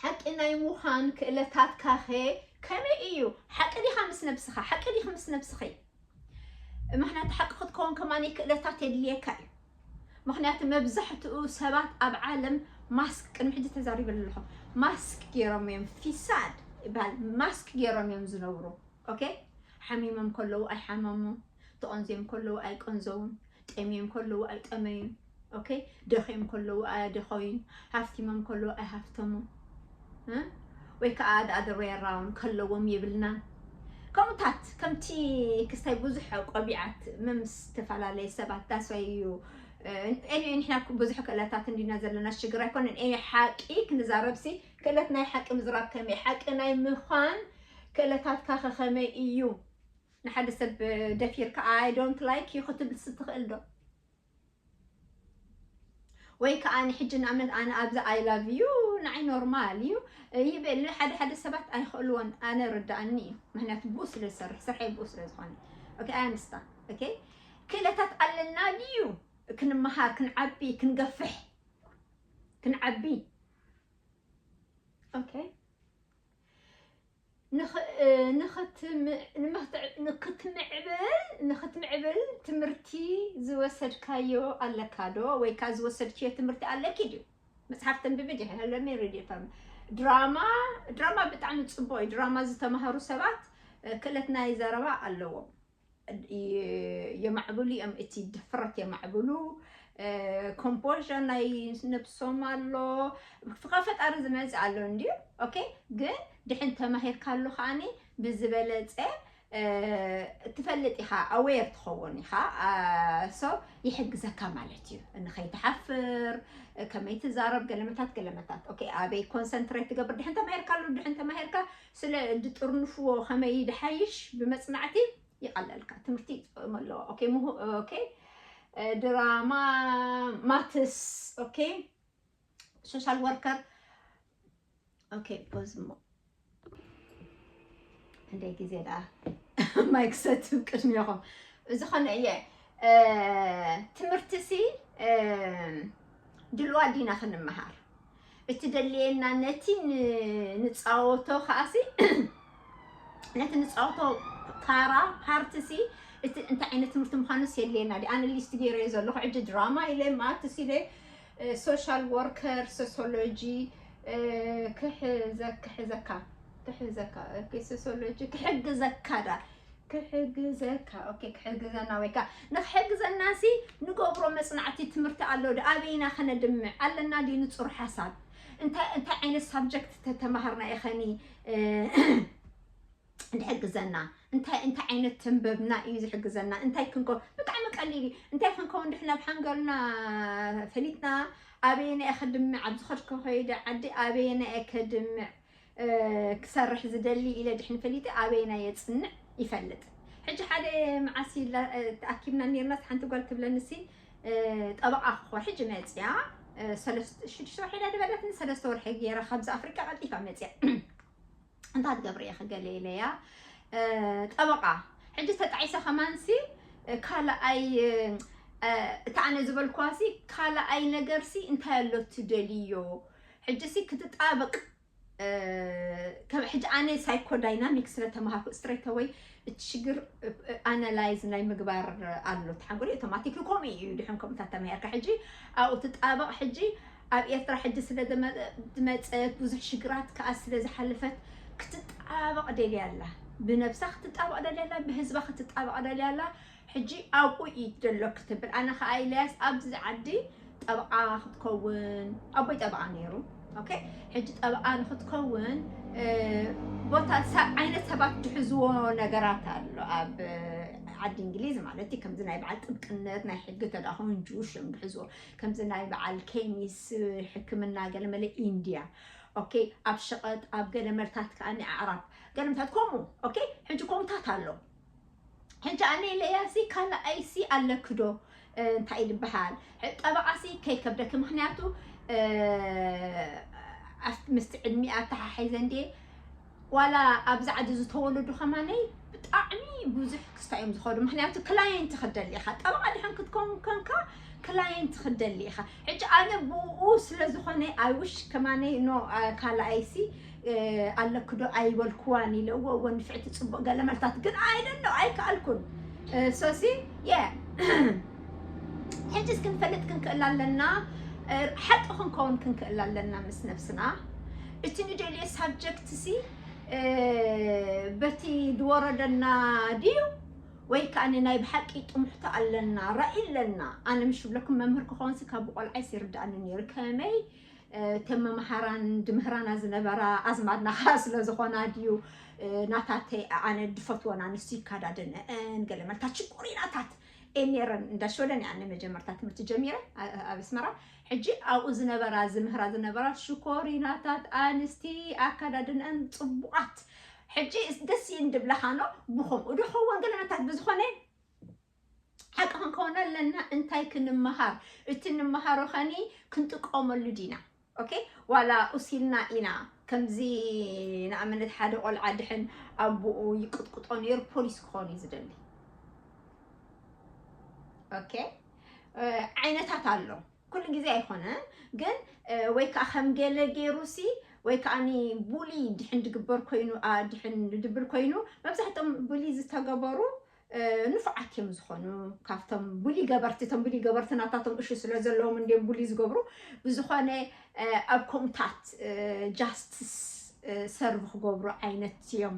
ሓቂ ናይ ምዃን ክእለታትካ ኸ ከመይ እዩ ሓቂ ዲኻ ምስ ነብስኻ ሓቂ ዲኻ ምስ ነብስኺ ምክንያቱ ሓቂ ክትከውን ከማኒ ክእለታት የድልየካ እዩ ምክንያቱ መብዛሕትኡ ሰባት ኣብ ዓለም ማስክ ቅድሚ ሕጂ ተዛሪበሉ ኣለኹ ማስክ ገይሮም እዮም ፊሳድ ይበሃል ማስክ ገይሮም እዮም ዝነብሩ okay ሓሚሞም ከለዉ ኣይሓመሙ ተቐንዝዮም ከለዉ ኣይቀንዘውን ጠምዮም ከለዉ ኣይጠመዩን okay ደኸዮም ከለዉ ኣያደኸዩን ሃፍቲሞም ከለዉ ኣይሃፍተሙ ወይ ከዓ the other way around ከለዎም የብልናን ከምኡታት ከምቲ ክስታይ ብዙሕ ቆቢዓት መምስ ዝተፈላለየ ሰባት that's why እዩ anyway ንሕና ብዙሕ ክእለታት እንዲና ዘለና ሽግር ኣይኮነን anyway ሓቂ ክንዛረብሲ ክእለት ናይ ሓቂ ምዝራብ ከመይ ሓቂ ናይ ምዃን ክእለታትካ ከኸመይ እዩ ንሓደ ሰብ ደፊርካ I don't like you ክትብል ስትኽእል ዶ ወይ ከዓ ንሕጂ ንኣብነት ኣነ ኣብዚ I love you ንዓይ ኖርማል እዩ ይብል ሓደ ሓደ ሰባት ኣይኽእልዎን ኣነ ርዳኣኒ እዩ ምክንያቱ ብኡ ስለ ዝሰርሕ ስርሐይ ብኡ ስለ ዝኾነ okay I understand okay ክእለታት ኣለና ድዩ ክንመሃር ክንዓቢ ክንገፍሕ ክንዓቢ okay ንክትምዕብል ንክትምዕብል ትምህርቲ ዝወሰድካዮ ኣለካ ዶ ወይ ከዓ ዝወሰድክዮ ትምህርቲ ኣለኪ ድዩ መፅሓፍ ተንብቢ ዲኺ let me read it from ድራማ ድራማ ብጣዕሚ ፅቡቅ እዩ ድራማ ዝተማሃሩ ሰባት ክእለት ናይ ዘረባ ኣለዎም የማዕብሉ እዮም እቲ ድፍረት የማዕብሉ ኮምፖዥ ናይ ነብሶም ኣሎ ካብ ፈጣሪ ዝመፅእ ኣሎ እንድዩ okay ግን ድሕን ተማሂርካሉ ከዓኒ ብዝበለፀ ትፈልጥ ኢኻ ኣዌር ትኸውን ኢኻ so ይሕግዘካ ማለት እዩ ንኸይትሓፍር ከመይ ትዛረብ ገለመታት ገለመታት okay ኣበይ ኮንሰንትሬት ትገብር ድሕን ተማሂርካሉ ድሕን ተማሂርካ ስለ ዝጥርንፍዎ ከመይ ድሓይሽ ብመፅናዕቲ ይቐለልካ ትምህርቲ ይጥዕም ኣለዎ okay ምሁ okay ድራማ ማትስ okay social worker okay ፖዝ እሞ እንደ ግዜ ደኣ ማይክ ሰትብ ቅድሚኹም ዝኾነ እየ ትምህርቲ ሲ ድልዋ ዲና ክንመሃር እቲ ደልየና ነቲ ንፃወቶ ከዓሲ ነቲ ንፃወቶ ታራ ፓርትሲ እቲ እንታይ ዓይነት ትምህርቲ ምዃኑስ የድልየና ዲ ኣነ ሊስት ገይረዮ ዘለኹ ሕጂ ድራማ ኢለ ማትስ ኢለ social worker sociology ክሕዘካ ክሕዘካ sociology ክሕግዘካ ዳ ክሕግዘካ okay ክሕግዘና ወይ ከዓ ንክሕግዘና ሲ ንገብሮ መፅናዕቲ ትምህርቲ ኣሎ ዶ ኣበይና ከነድምዕ ኣለና ድዩ ንፁር ሓሳብ እንታይ እንታይ ዓይነት ሳብጀክት ተተማሃርና ኢኸኒ ዝሕግዘና እንታይ እንታይ ዓይነት ተንበብና እዩ ዝሕግዘና እንታይ ክንከ ብጣዕሚ ቀሊል እዩ እንታይ ክንከውን ድሕና ብሓንገልና ፈሊጥና ኣበየና እየ ከድምዕ ኣብ ዝኸድከ ከይደ ዓዲ ኣበየና እየ ከድምዕ ክሰርሕ ዝደሊ ኢለ ድሕን ፈሊጠ ኣበየና የፅንዕ ይፈልጥ ሕጂ ሓደ መዓሲ ተኣኪብና ነርና ሓንቲ ጓል ትብለኒ ሲ ጠበቃ ክኾ ሕጂ መፅያ ሽዱሽተ ወርሒ ዳ ድበለትኒ ሰለስተ ወርሒ ገይራ ካብዚ ኣፍሪቃ ቀልጢፋ መፅያ እንታይ ትገብሪ ኢኺ ገለ ኢለያ ጠበቃ ሕጂ ተጣዒሰ ከማንሲ ካልኣይ እቲ ኣነ ዝበልኳሲ ካልኣይ ነገርሲ እንታይ ኣሎ ትደልዮ ሕጂሲ ክትጣበቅ ከም ሕጂ ኣነ ሳይኮ ዳይናሚክ ስለ ተማሃርኩ ስትሬት ኣወይ እቲ ሽግር ኣናላይዝ ናይ ምግባር ኣሎ ተሓንጎል ኦቶማቲክ ከምኡ እዩ ድሕን ከምኡታት ተማሂርካ ሕጂ ኣብኡ ትጣበቕ ሕጂ ኣብ ኤርትራ ሕጂ ስለ ዝመፀት ብዙሕ ሽግራት ከዓ ስለ ዝሓለፈት ክትጣበቕ ደልያ ኣላ ብነብሳ ክትጣበቕ ደልያ ኣላ ብህዝባ ክትጣበቕ ደልያ ኣላ ሕጂ ኣብኡ እዩ ዘሎ ክትብል ኣነ ከዓ ኢለያስ ኣብዚ ዓዲ ጠበቃ ክትከውን ኣቦይ ጠበቃ ነይሩ okay ሕጂ ጠበቃ ንክትከውን ቦታ ዓይነት ሰባት ዝሕዝዎ ነገራት ኣሎ ኣብ ዓዲ እንግሊዝ ማለት እዩ። ከምዚ ናይ በዓል ጥብቅነት ናይ ሕጊ ተዳኸውን ጁሽ እዮም ዝሕዝዎ። ከምዚ ናይ በዓል ኬሚስ፣ ሕክምና፣ ገለመለ ኢንድያ፣ ኦኬ፣ ኣብ ሸቐጥ፣ ኣብ ገለመልታት ከኣ ኣዕራብ፣ ገለመልታት ከምኡ። ኦኬ፣ ሕጂ ከምታት ኣሎ። ሕጂ ኣነ ኢለያ ሲ ካልኣይ ሲ ኣለክዶ እንታይ ይልበሃል? ጠበቓ ሲ ከይከብደኪ፣ ምክንያቱ ምስቲ ዕድሚኣ ኣተሓሒዘ እንዴ ዋላ ኣብዚ ዓዲ ዝተወለዱ ከማነይ ብጣዕሚ ብዙሕ ክስታ እዮም ዝኸዱ። ምክንያቱ ክላየንት ክደሊ ኢኻ፣ ጠበቓ ድሕን ክትከውን ከንካ ክላየንት ክደሊ ኢኻ። ሕጂ ኣነ ብኡ ስለ ዝኾነ ኣይውሽ ከማነይ ኖ ካልኣይሲ ኣለክዶ ኣይበልክዋን ኢለ እዎ እዎ ንፍዕቲ ፅቡቅ ገለመልታት ግን ኣይደሎ ኣይከኣልኩን። ሶሲ የ ሕጂ እስክንፈልጥ ክንክእል ኣለና። ሓቂ ክንከውን ክንክእል ኣለና ምስ ነብስና። እቲ ንደልዮ ሳብጀክት ሲ በቲ ዝወረደና ድዩ ወይ ከዓ ናይ ብሓቂ ጥሙሕቲ ኣለና ራእይ ኣለና? ኣነ ምሽ ብለኩም መምህር ክኸውን ሲ ካብ ቆልዓይ ይርዳእኒ ነይሩ ከመይ ተመምሃራን ድምህራና ዝነበራ ኣዝማድና ከዓ ስለ ዝኾና ድዩ ናታተይ ኣነ ድፈትወን ኣንስቲ ይካዳደነአን ገለ መልታት ሽኮሪናታት እየን ነይረን። እንዳ ሽወደን እየ ኣነ መጀመርታ ትምህርቲ ጀሚረ ኣብ ኣስመራ። ሕጂ ኣብኡ ዝነበራ ዝምህራ ዝነበራ ሽኮሪናታት ኣንስቲ ኣካዳድነአን ፅቡቓት። ሕጂ ደስ እየን ድብለኻኖ ብኸምኡ ዶ ኸውን ገለ መልታት ብዝኾነ ሓቂ ክንከውን ኣለና። እንታይ ክንመሃር? እቲ እንመሃሮ ኸኒ ክንጥቀመሉ ዲና? ኦኬ፣ ዋላ ኡሲልና ኢና። ከምዚ ንኣብነት ሓደ ቆልዓ ድሕን ኣቦኡ ይቅጥቅጦ ነይሩ ፖሊስ ክኾን እዩ ዝደሊ። ኦኬ፣ ዓይነታት ኣሎ፣ ኩሉ ግዜ ኣይኮነን ግን ወይ ከዓ ከም ገለ ገይሩ ሲ ወይ ከዓ ቡሊ ድሕን ድግበር ኮይኑ ድሕን ድብል ኮይኑ መብዛሕትኦም ቡሊ ዝተገበሩ ንፉዓት እዮም ዝኾኑ። ካብቶም ቡሊ ገበርቲ እቶም ቡሊ ገበርቲ ናታቶም እሹ ስለ ዘለዎም እንዲም ቡሊ ዝገብሩ። ብዝኾነ ኣብ ኮምታት ጃስትስ ሰርቭ ክገብሩ ዓይነት እዮም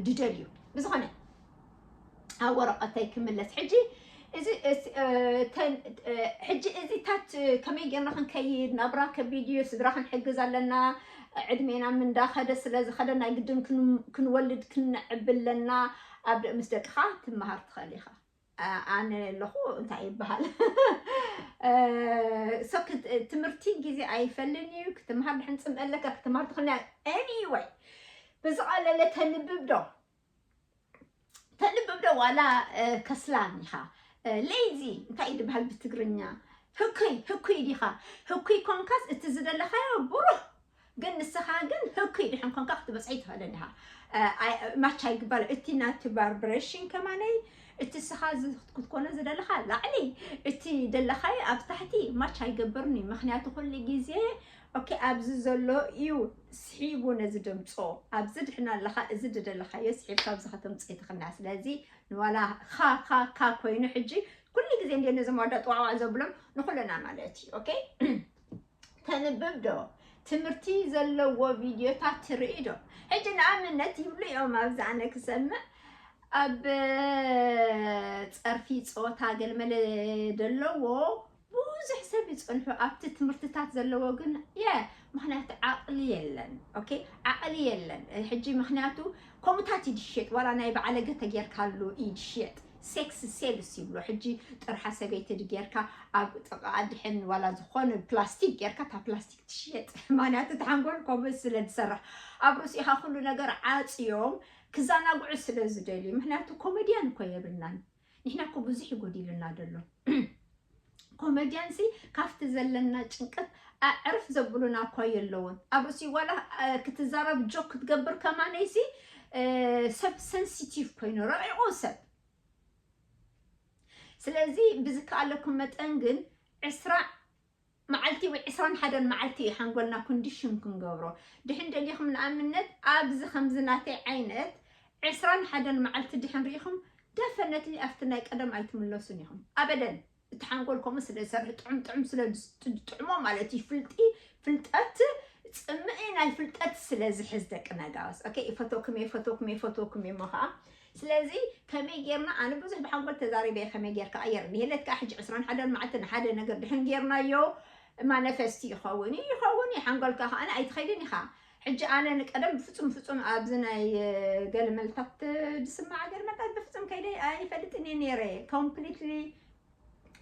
ድደልዩ። ብዝኾነ ኣብ ወረቐተይ ክምለስ ሕጂ እዚ ሕጂ እዚታት ከመይ ጌርና ክንከይድ ናብራ ከቢድ እዩ። ስድራ ክንሕግዝ ኣለና። ዕድሜና ምንዳኸደ ስለ ዝኸደ ናይ ግድን ክንወልድ ክንዕብ ኣለና። ኣብ ምስ ደቅኻ ትመሃር ትኽእል ኢኻ። ኣነ ኣለኹ እንታይ ይበሃል? ሶ ትምህርቲ ግዜ ኣይፈልን እዩ። ክትምሃር ድሕን ፅምእ ኣለካ ክትምሃር ትኽእል። ኤኒወይ ብዝቐለለ ተንብብ ዶ ተንብብ ዶ ዋላ ከስላን ኢኻ? ሌዚ እንታይ እዩ ዝበሃል ብትግርኛ? ህኩይ ህኩይ ዲኻ? ህኩይ ኮንካስ እቲ ዝደለኻዮ ብሩህ ግን ንስኻ ግን ህኩይ ድሕን ኮንካ ክትበፅሒ ትኽእልን ኢኻ። ማቻ ይግባል። እቲ ናቲ ቫይብሬሽን ከማነይ እቲ ስኻ ክትኮነ ዝደለኻ ላዕሊ እቲ ደለኻዮ ኣብ ታሕቲ ማች ኣይገብርን እዩ። ምክንያቱ ኩሉ ግዜ ኦኬ ኣብዚ ዘሎ እዩ ስሒቡ ነዚ ደምፆ ኣብዚ ድሕና ኣለኻ እዚ ድደለኻዮ ስሒብካ ኣብዚ ከተምፅኢ ትኽና። ስለዚ ንዋላ ኻ ካ ካ ኮይኑ ሕጂ ኩሉ ግዜ እንደ ነዞም ዋዳ ጥዋዕዋዕ ዘብሎም ንኩለና ማለት እዩ። ኦኬ ተንብብ ዶ ትምህርቲ ዘለዎ ቪድዮታት ትርኢ ዶ? ሕጂ ንኣብነት ይብሉ እዮም ኣብዚ ኣነ ክሰምዕ ኣብ ፀርፊ ፆታ ገልመለ ዘለዎ ብዙሕ ሰብ ይፅንሑ ኣብቲ ትምህርትታት ዘለዎ ግን የ ምክንያቱ ዓቕሊ የለን። ኦኬ ዓቕሊ የለን። ሕጂ ምክንያቱ ከምኡታት ይድሽየጥ ዋላ ናይ በዓለገ ተጌርካሉ ይድሽየጥ ሴክስ ሴልስ ይብሎ። ሕጂ ጥርሓ ሰበይቲ ድጌርካ ኣብ ጥቓ ድሕን ዋላ ዝኾነ ፕላስቲክ ጌርካ እታ ፕላስቲክ ትሽየጥ። ማንያቱ እቲ ሓንጎል ከምኡ ስለ ዝሰርሕ ኣብ ርእሲኻ ኩሉ ነገር ዓፅዮም ክዘናግዑ ስለ ዝደልዩ። ምክንያቱ ኮሜድያን እኮ የብልናን። ንሕና እኮ ብዙሕ ይጎዲልና ደሎ። ኮሜድያን ሲ ካብቲ ዘለና ጭንቀት ኣዕርፍ ዘብሉና እኳ የለውን። ኣብ ርእሲ ዋላ ክትዛረብ ጆክ ክትገብር ከማነይ ሲ ሰብ ሰንሲቲቭ ኮይኑ ረቂቑ ሰብ። ስለዚ ብዝከኣለኩም መጠን ግን ዕስራ መዓልቲ ወይ ዕስራን ሓደን መዓልቲ እዩ ሓንጎልና ኮንዲሽን ክንገብሮ። ድሕን ደሊኹም ንኣብነት ኣብዚ ከምዚ ናተይ ዓይነት ዕስራን ሓደን መዓልቲ ድሕን ርኢኹም ደፈነትሊ ኣብቲ ናይ ቀደም ኣይትምለሱን ኢኹም ኣበደን። እቲ ሓንጎል ከምኡ ስለ ዝሰርሕ ጥዑም ጥዑም ስለ ጥዑሞ ማለት እዩ። ፍልጢ ፍልጠት ፅምኢ ናይ ፍልጠት ስለ ዝሕዝ ደቂ ነጋውስ ኦኬ ይፈተኩም እየ ይፈተኩም እየ ይፈተኩም እየ እሞ ከዓ ስለዚ ከመይ ጌርና ኣነ ብዙሕ ብሓንጎል ተዛሪበ እየ ከመይ ጌርካ ኣየር እንዲሄለት ከዓ ሕጂ ዕስራን ሓደን መዓልቲ ንሓደ ነገር ድሕን ጌርናዮ ማነፈስቲ ይኸውን እዩ ይኸውን እዩ ሓንጎልካ ከዓ ኣይትኸይድን ኢኻ። ሕጂ ኣነ ንቀደም ብፍጹም ፍጹም ኣብዚ ናይ ገለመልታት ዝስማዓ ገለመልታት ብፍጹም ከይደ ኣይፈልጥን እየ ነይረ። ኮምፕሊትሊ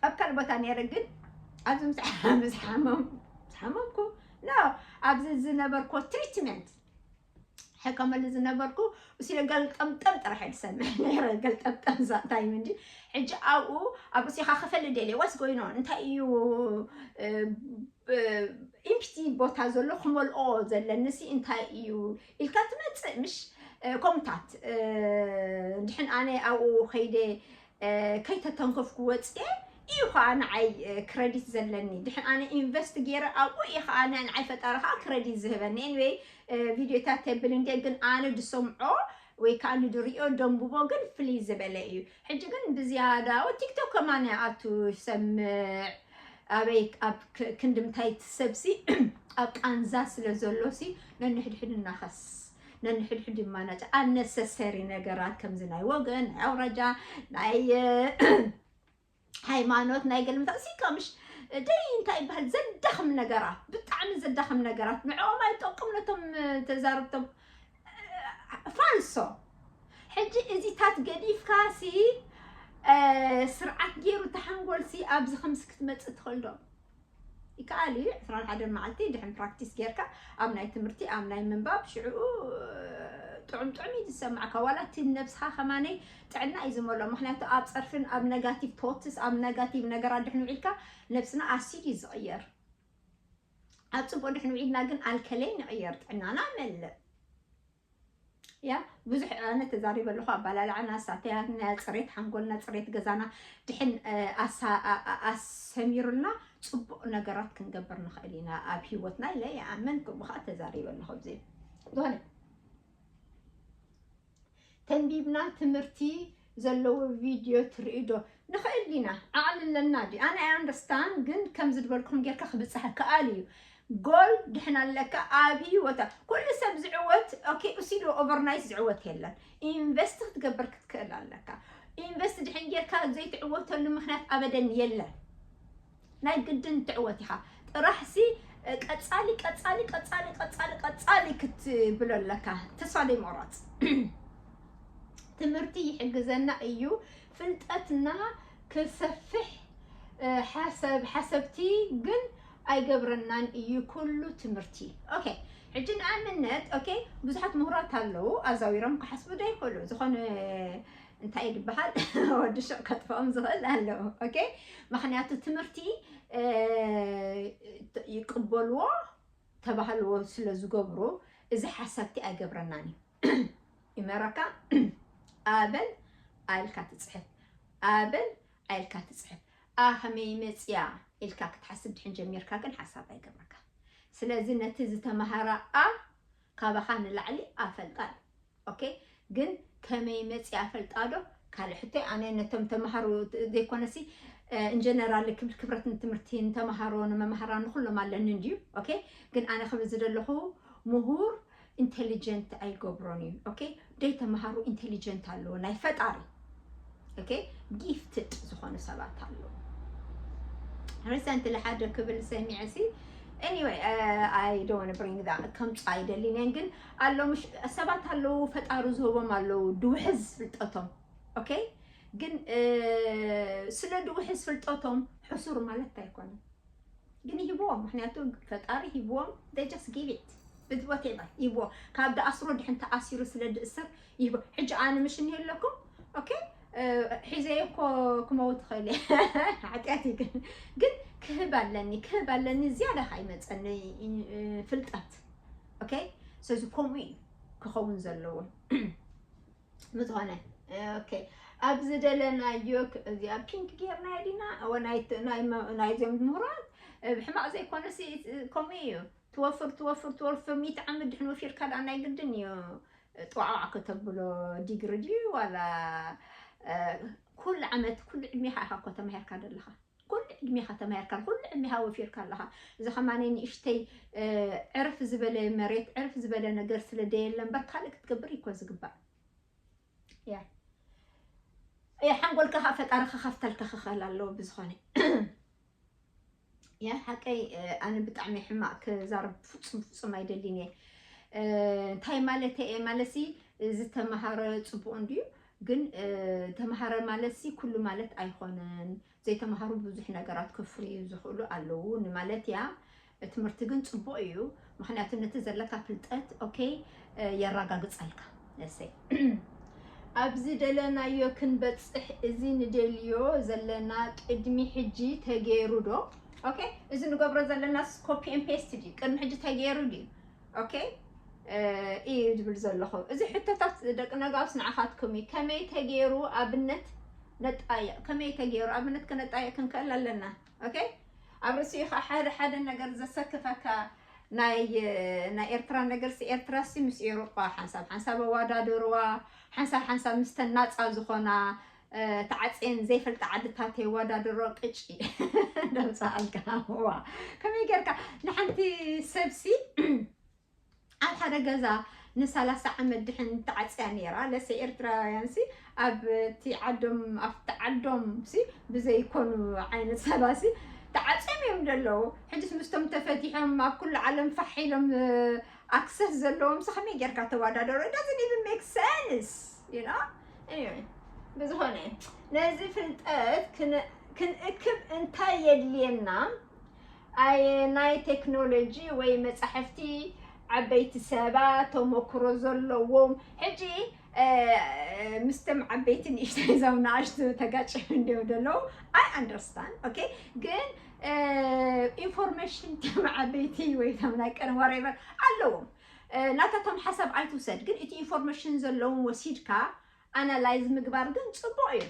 ኣብ ካልእ ቦታ ነይረ፣ ግን ኣብዚ ምስ ሓመምኩ ና ኣብዚ ዝነበርኮ ትሪትመንት ሕከመሉ ዝነበርኩ እሲለ ገልጠምጠም ጥራሕ ድሰምዕ ነይረ። ገልጠምጠም ዛታይ ምንዲ ሕጂ ኣብኡ ኣብ ርእሲኻ ክፈሊ ደልየ ዋስ ጎይኖ እንታይ እዩ ኢምፕቲ ቦታ ዘሎ ክመልኦ ዘለንሲ እንታይ እዩ ኢልካ ትመፅእ ምሽ ከምታት ድሕን ኣነ ኣብኡ ከይደ ከይተተንከፍኩ ወፅየ እዩ ከዓ ንዓይ ክረዲት ዘለኒ። ድሕን ኣነ ኢንቨስት ገይረ ኣብኡ እዩ ከዓ ንዓይ ፈጣሪ ከዓ ክረዲት ዝህበኒ። ኤኒወይ ቪድዮታት የብል እንደ ግን ኣነ ድሰምዖ ወይ ከዓ ንድሪኦ ደንብቦ ግን ፍልይ ዝበለ እዩ። ሕጂ ግን ብዝያዳ ቲክቶክ ከማን ኣቱ ይሰምዕ ኣበይ ኣብ ክንድምታይ ትሰብሲ ኣብ ቃንዛ ስለ ዘሎሲ ነንሕድሕድ እናኸስ ነንሕድሕድ ይማናጭ ኣነሰሰሪ ነገራት ከምዚ ናይ ወገን ናይ ኣውራጃ ናይ ሃይማኖት ናይ ገልምታ እሲ ከምሽ ደይ እንታይ ይበሃል ዘዳኽም ነገራት ብጣዕሚ ዘዳኽም ነገራት ንዕኦም ኣይጠቅም ነቶም ተዛረብቶም ፋልሶ ሕጂ እዚታት ገዲፍካ ሲ ስርዓት ገይሩ ተሓንጎል ሲ ኣብዚ ከምዚ ክትመፅእ ትኽእል ዶ ይከኣል እዩ። ዕስራን ሓደን መዓልቲ ድሕን ፕራክቲስ ጌርካ ኣብ ናይ ትምህርቲ ኣብ ናይ ምንባብ ሽዕኡ ጥዑም ጥዑም እዩ ዝሰማዕካ ዋላ እቲ ነብስኻ ከማነይ ጥዕና እዩ ዝመልኦ። ምክንያቱ ኣብ ፀርፍን ኣብ ነጋቲቭ ቶትስ ኣብ ነጋቲቭ ነገራት ድሕን ውዒልካ ነብስና ኣሲድ እዩ ዝቕየር። ኣብ ፅቡቅ ድሕን ውዒልና ግን ኣልከለይን ይቕየር ጥዕናና መልእ። ያ ብዙሕ ኣነ ተዛሪበ ኣለኹ ኣባላልዓና ሳተያትና ፅሬት ሓንጎልና ፅሬት ገዛና ድሕን ኣሰሚሩልና ፅቡቅ ነገራት ክንገብር ንኽእል ኢና ኣብ ሂወትና ኢለ ይኣምን። ከምኡ ከዓ ተዛሪበ ኣለኹ ኣብዚ ዝኾነ ተንቢብና ትምህርቲ ዘለዎ ቪድዮ ትርኢ ዶ ንኽእል ዲና? ዓቕሊ ኣለና ድዩ? ኣነ ኣይ ኣንደርስታንድ ግን ከም ዝድበልኩም ጌርካ ክብፅሕ ከኣል እዩ። ጎል ድሕን ኣለካ ኣብ ህይወታ ኩሉ ሰብ ዝዕወት ኦኬ እሲሉ ኦቨርናይት ዝዕወት የለን። ኢንቨስት ክትገብር ክትክእል ኣለካ። ኢንቨስት ድሕን ጌርካ ዘይትዕወተሉ ምክንያት ኣበደን የለን። ናይ ግድን ትዕወት ኢኻ ጥራሕሲ ቀፃሊ ቀፃሊ ቀፃሊ ቀፃሊ ቀፃሊ ክትብሎ ኣለካ። ተስፋ ዘይምቑራፅ ትምህርቲ ይሕግዘና እዩ። ፍልጠትና ክሰፍሕ ሓሰብ ሓሰብቲ ግን ኣይገብረናን እዩ ኩሉ ትምህርቲ። ኦኬ ሕጂ ንኣብነት ኦኬ ብዙሓት ምሁራት ኣለዉ ኣዛዊሮም ክሓስቡ ዶ ይኽእሉ ዝኾነ እንታይ እዩ ዝበሃል ወዲ ሽቕ ከጥፍኦም ዝኽእል ኣለዉ። ኦኬ ምክንያቱ ትምህርቲ ይቅበልዎ ተባህልዎ ስለ ዝገብሩ እዚ ሓሳብቲ ኣይገብረናን እዩ። ይመረካ ኣበል ኣልካ ትፅሕፍ ኣበል ኣልካ ትፅሕፍ ኣ ከመይ መፅያ ኢልካ ክትሓስብ ድሕን ጀሚርካ ግን ሓሳብ ኣይገብረካ። ስለዚ ነቲ ዝተምሃራ ኣ ካባኻ ንላዕሊ ኣፈልጣ እዩ። ኦኬ ግን ከመይ መፅያ ፈልጣ ዶ ካልእ ሕቶይ ኣነ ነቶም ተምሃሮ ዘይኮነሲ እንጀነራል ክብል ክብረት ንትምህርቲ ንተምሃሮ ንመምሃራ ንኩሎም ኣለኒ እንድዩ። ኦኬ ግን ኣነ ክብል ዝደለኹ ምሁር ኢንቴሊጀንት ኣይገብሮን እዩ። ኦኬ ደይ ተምሃሩ ኢንቴሊጀንት ኣለዎ ናይ ፈጣሪ ኦኬ ጊፍትድ ዝኾኑ ሰባት ኣለዉ። ሪሰንትሊ ሓደ ክብል ሰሚዐ ሲ anyway I don't want to bring that ከምፁ ኣይደልን እየን ግን ኣለዉ ሰባት ኣለዉ ፈጣሩ ዝህቦም ኣለዉ ድውሕዝ ፍልጠቶም ኦኬ ግን ስለ ድውሕዝ ፍልጠቶም ሕሱር ማለት ኣይኮነን። ግን ይህብዎም ምክንያቱ ፈጣሪ ሂብዎም they just give it ብዝወቴበር ይህብዎ ካብ ደኣስሮ ድሕን ተኣሲሩ ስለ ድእሰር ይህቦ ሕጂ ኣነ ምሽ እኒሀለኩም ኦኬ ሒዘዮ እኮ ክመውት ይኽእል ሓጢኣት እዩ ግን ግን ክህብ ኣለኒ ክህብ ኣለኒ ዝያዳ ካይመፀኒ ፍልጠት ኦኬ ስለዚ ከምኡ እዩ ክኸውን ዘለዎ ምዝኾነ ኦኬ ኣብ ዝደለናዮ እዚኣ ፒንክ ጌርና ዲና ናይዞም ምሁራት ብሕማቕ ዘይኮነ ከምኡ እዩ ትወፍር ትወፍር ትወፍር ሚት ዓመት ድሕን ወፊርካ ደኣ ናይ ግድን እዩ ጥዋዕዋዕ ከተብሎ ዲግሪ ድዩ ዋላ ኩሉ ዓመት ኩሉ ዕድሜኻ ኢኻ እኮ ተማሂርካ ዘለኻ ኩሉ ዕድሜኻ ተማሂርካ ኩሉ ዕድሜኻ ወፊርካ ኣለኻ እዚ ከማነ ንእሽተይ ዕርፍ ዝበለ መሬት ዕርፍ ዝበለ ነገር ስለ ደየለ እምበር ካልእ ክትገብር ይኮ ዝግባእ ሓንጎልካ ከዓ ፈጣሪ ክኸፍተልካ ክኽእል ኣለዎ ብዝኾነ ያ ሓቀይ ኣነ ብጣዕሚ ሕማቅ ክዛረብ ፍፁም ፍፁም ኣይደልን እየ እንታይ ማለት እየ ማለት ሲ ዝተምሃረ ፅቡቅ እንድዩ፣ ግን ተምሃረ ማለት ሲ ኩሉ ማለት ኣይኮነን። ዘይተምሃሩ ብዙሕ ነገራት ክፍርዩ ዝኽእሉ ኣለዉ ንማለት እያ። ትምህርቲ ግን ፅቡቅ እዩ፣ ምክንያቱ ነቲ ዘለካ ፍልጠት ኦኬ የረጋግፀልካ። እሰይ ኣብዚ ደለናዮ ክንበፅሕ እዚ ንደልዮ ዘለና ቅድሚ ሕጂ ተገይሩ ዶ? ኦኬ እዚ ንገብሮ ዘለና ኮፒ ኤን ፔስት ድዩ? ቅድሚ ሕጂ ተገይሩ ድዩ? ኦኬ እዩ ዝብል ዘለኹ። እዚ ሕቶታት ደቂ ነጋውስ ንዓኻትኩም እዩ። ከመይ ተገይሩ ኣብነት ነጣየቕ? ከመይ ተገይሩ ኣብነት ከነጣየቕ ክንክእል ኣለና። ኦኬ ኣብ ርእሲኡ ከዓ ሓደ ሓደ ነገር ዘሰክፈካ ናይ ናይ ኤርትራ ነገር ሲ ኤርትራ ሲ ምስ ኤውሮጳ ሓንሳብ ሓንሳብ ኣዋዳድርዋ ሓንሳብ ሓንሳብ ምስተን ናፃ ዝኾና ተዓፅየን ዘይፈልጣ ዓድታት የዋዳድሮ ቅጪ ደምፃኣልካ ዋ ከመይ ጌርካ ንሓንቲ ሰብሲ ኣብ ሓደ ገዛ ንሰላሳ ዓመት ድሕን ተዓፅያ ነይራ ለሰ ኤርትራውያን ሲ ኣብ እቲ ዓዶም ኣብቲ ዓዶም ሲ ብዘይኮኑ ዓይነት ሰባሲ ተዓፅዮም እዮም ዘለዉ ሕጅስ ምስቶም ተፈቲሖም ኣብ ኩሉ ዓለም ፋሕ ኢሎም ኣክሰስ ዘለዎም ሲ ከመይ ጌርካ ተወዳደሩ it doesn't even make sense you know ብዝኾነ ነዚ ፍልጠት ክንእክብ እንታይ የድልየና ኣየናይ ቴክኖሎጂ ወይ መጻሕፍቲ ዓበይቲ ሰባት ተመክሮ ዘለዎም ሕጂ ምስተም ዓበይቲ ንእሽተይ ዞም ንኣሽቱ ተጋጭሑ እንዲዮም ዘለዉ I understand okay ግን ኢንፎርሜሽን ቶም ዓበይቲ ወይ ቶም ናይ ቀደም whatever ኣለዎም ናታቶም ሓሳብ ኣይትውሰድ ግን እቲ ኢንፎርሜሽን ዘለዎም ወሲድካ ኣናላይዝ ምግባር ግን ፅቡቅ እዩ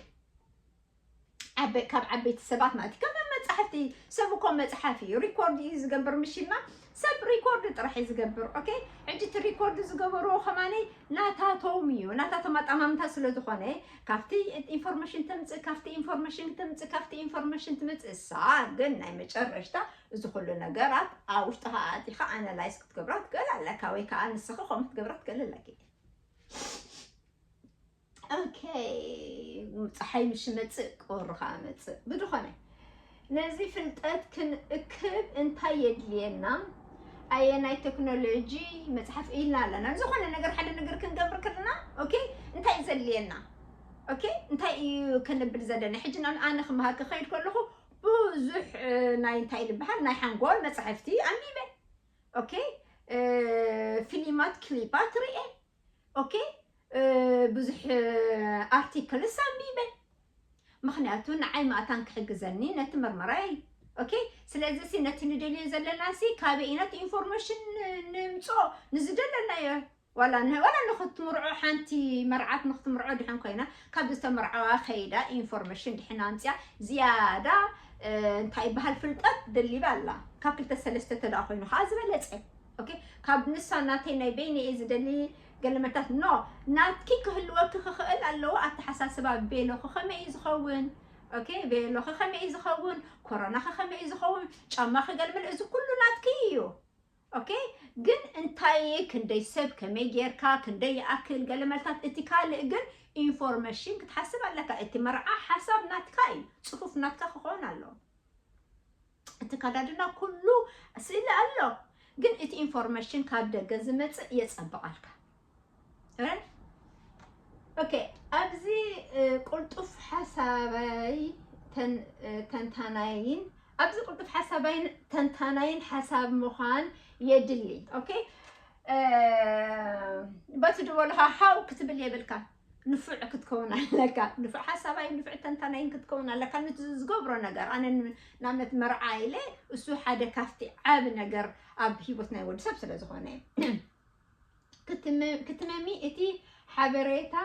ካብ ዓበይቲ ሰባት ማለት ከም መፅሓፍቲ ሰብ እኮ መፅሓፍ እዩ ሪኮርድ እዩ ዝገብር ምሽልና ሰብ ሪኮርድ ጥራሕ እዩ ዝገብር okay ሕጂ እቲ ሪኮርድ ዝገበርዎ ከማነይ ናታቶም እዩ ናታቶም ኣጠማምታ ስለ ዝኾነ ካብቲ ኢንፎርሜሽን ተምፅእ ካብቲ ኢንፎርሜሽን ተምፅእ ካብቲ ኢንፎርሜሽን ትምፅእ እሳ ግን ናይ መጨረሽታ እዚ ኩሉ ነገራት ኣብ ውሽጥኻ ኣቲኻ ኣናላይዝ ክትገብራ ትክእል ኣለካ ወይ ከዓ ንስኻ ከምኡ ክትገብራ ትክእል ኣለኪ okay ፀሓይ ምሽ መፅእ ቁርኻ መፅእ ብድኾነ ነዚ ፍልጠት ክንእክብ እንታይ የድልየና ኣየናይ ቴክኖሎጂ መፅሓፍ ኢልና ኣለና ዝኾነ ነገር ሓደ ነገር ክንገብር ከለና okay እንታይ እዩ ዘድልየና okay እንታይ እዩ ክንብል ዘለና ሕጂ ኣነ ክመሃር ክኸይድ ከለኹ ብዙሕ ናይ እንታይ ዝበሃል ናይ ሓንጎል መፅሕፍቲ ኣንቢበ okay ፊሊማት ክሊፓት ርኤ okay ብዙሕ ኣርቲክልስ ኣንቢበ ምክንያቱ ንዓይ ማእታን ክሕግዘኒ ነቲ መርመራይ okay ስለዚ ሲ ነቲ ንደልዮ ዘለና ሲ ካበይ ኢና እቲ ኢንፎርሜሽን ንምፅኦ ንዝደለናዮ ዋላ ዋላ ንክትምርዖ ሓንቲ መርዓት ንክትምርዖ ድሕን ኮይና ካብ ዝተመርዓዋ ከይዳ ኢንፎርሜሽን ድሕን ኣምፅያ ዝያዳ እንታይ ይበሃል ፍልጠት ደሊባ ኣላ ካብ ክልተ ሰለስተ ተዳ ኮይኑ ከዓ ዝበለፀ okay ካብ ንሳ ናተይ ናይ በይነ እየ ዝደሊ ገለመታት no ናትኪ ክህልወኪ ክኽእል ኣለዎ ኣተሓሳስባ ቤሎኺ ከመይ እዩ ዝኸውን okay ቤሎኺ ከመይ እዩ ዝኸውን ኮሮናኺ ከመይ እዩ ዝኸውን ጫማኺ ገልምል እዚ ኩሉ ናትኪ እዩ okay ግን እንታይ ክንደይ ሰብ ከመይ ጌርካ ክንደይ ይኣክል ገለመልታት እቲ ካልእ ግን ኢንፎርሜሽን ክትሓስብ ኣለካ እቲ መርዓ ሓሳብ ናትካ እዩ ፅፉፍ ናትካ ክኸውን ኣለዎ እቲ ካዳድና ኩሉ ስእሊ ኣሎ ግን እቲ ኢንፎርሜሽን ካብ ደገ ዝመፅእ የፀብቐልካ okay ኣብዚ ቁልጡፍ ሓሳባይ ተንታናይን ኣብዚ ቁልጡፍ ሓሳባይን ተንታናይን ሓሳብ ምዃን የድሊ okay በቲ ድበልኻ ሓው ክትብል የብልካ ንፉዕ ክትከውን ኣለካ ንፉዕ ሓሳባይ ንፉዕ ተንታናይን ክትከውን ኣለካ ነቲ ዝገብሮ ነገር ኣነ ንኣብነት መርዓ ኢለ እሱ ሓደ ካብቲ ዓብ ነገር ኣብ ሂወት ናይ ወዲ ሰብ ስለ ዝኾነ ክትመሚ እቲ ሓበሬታ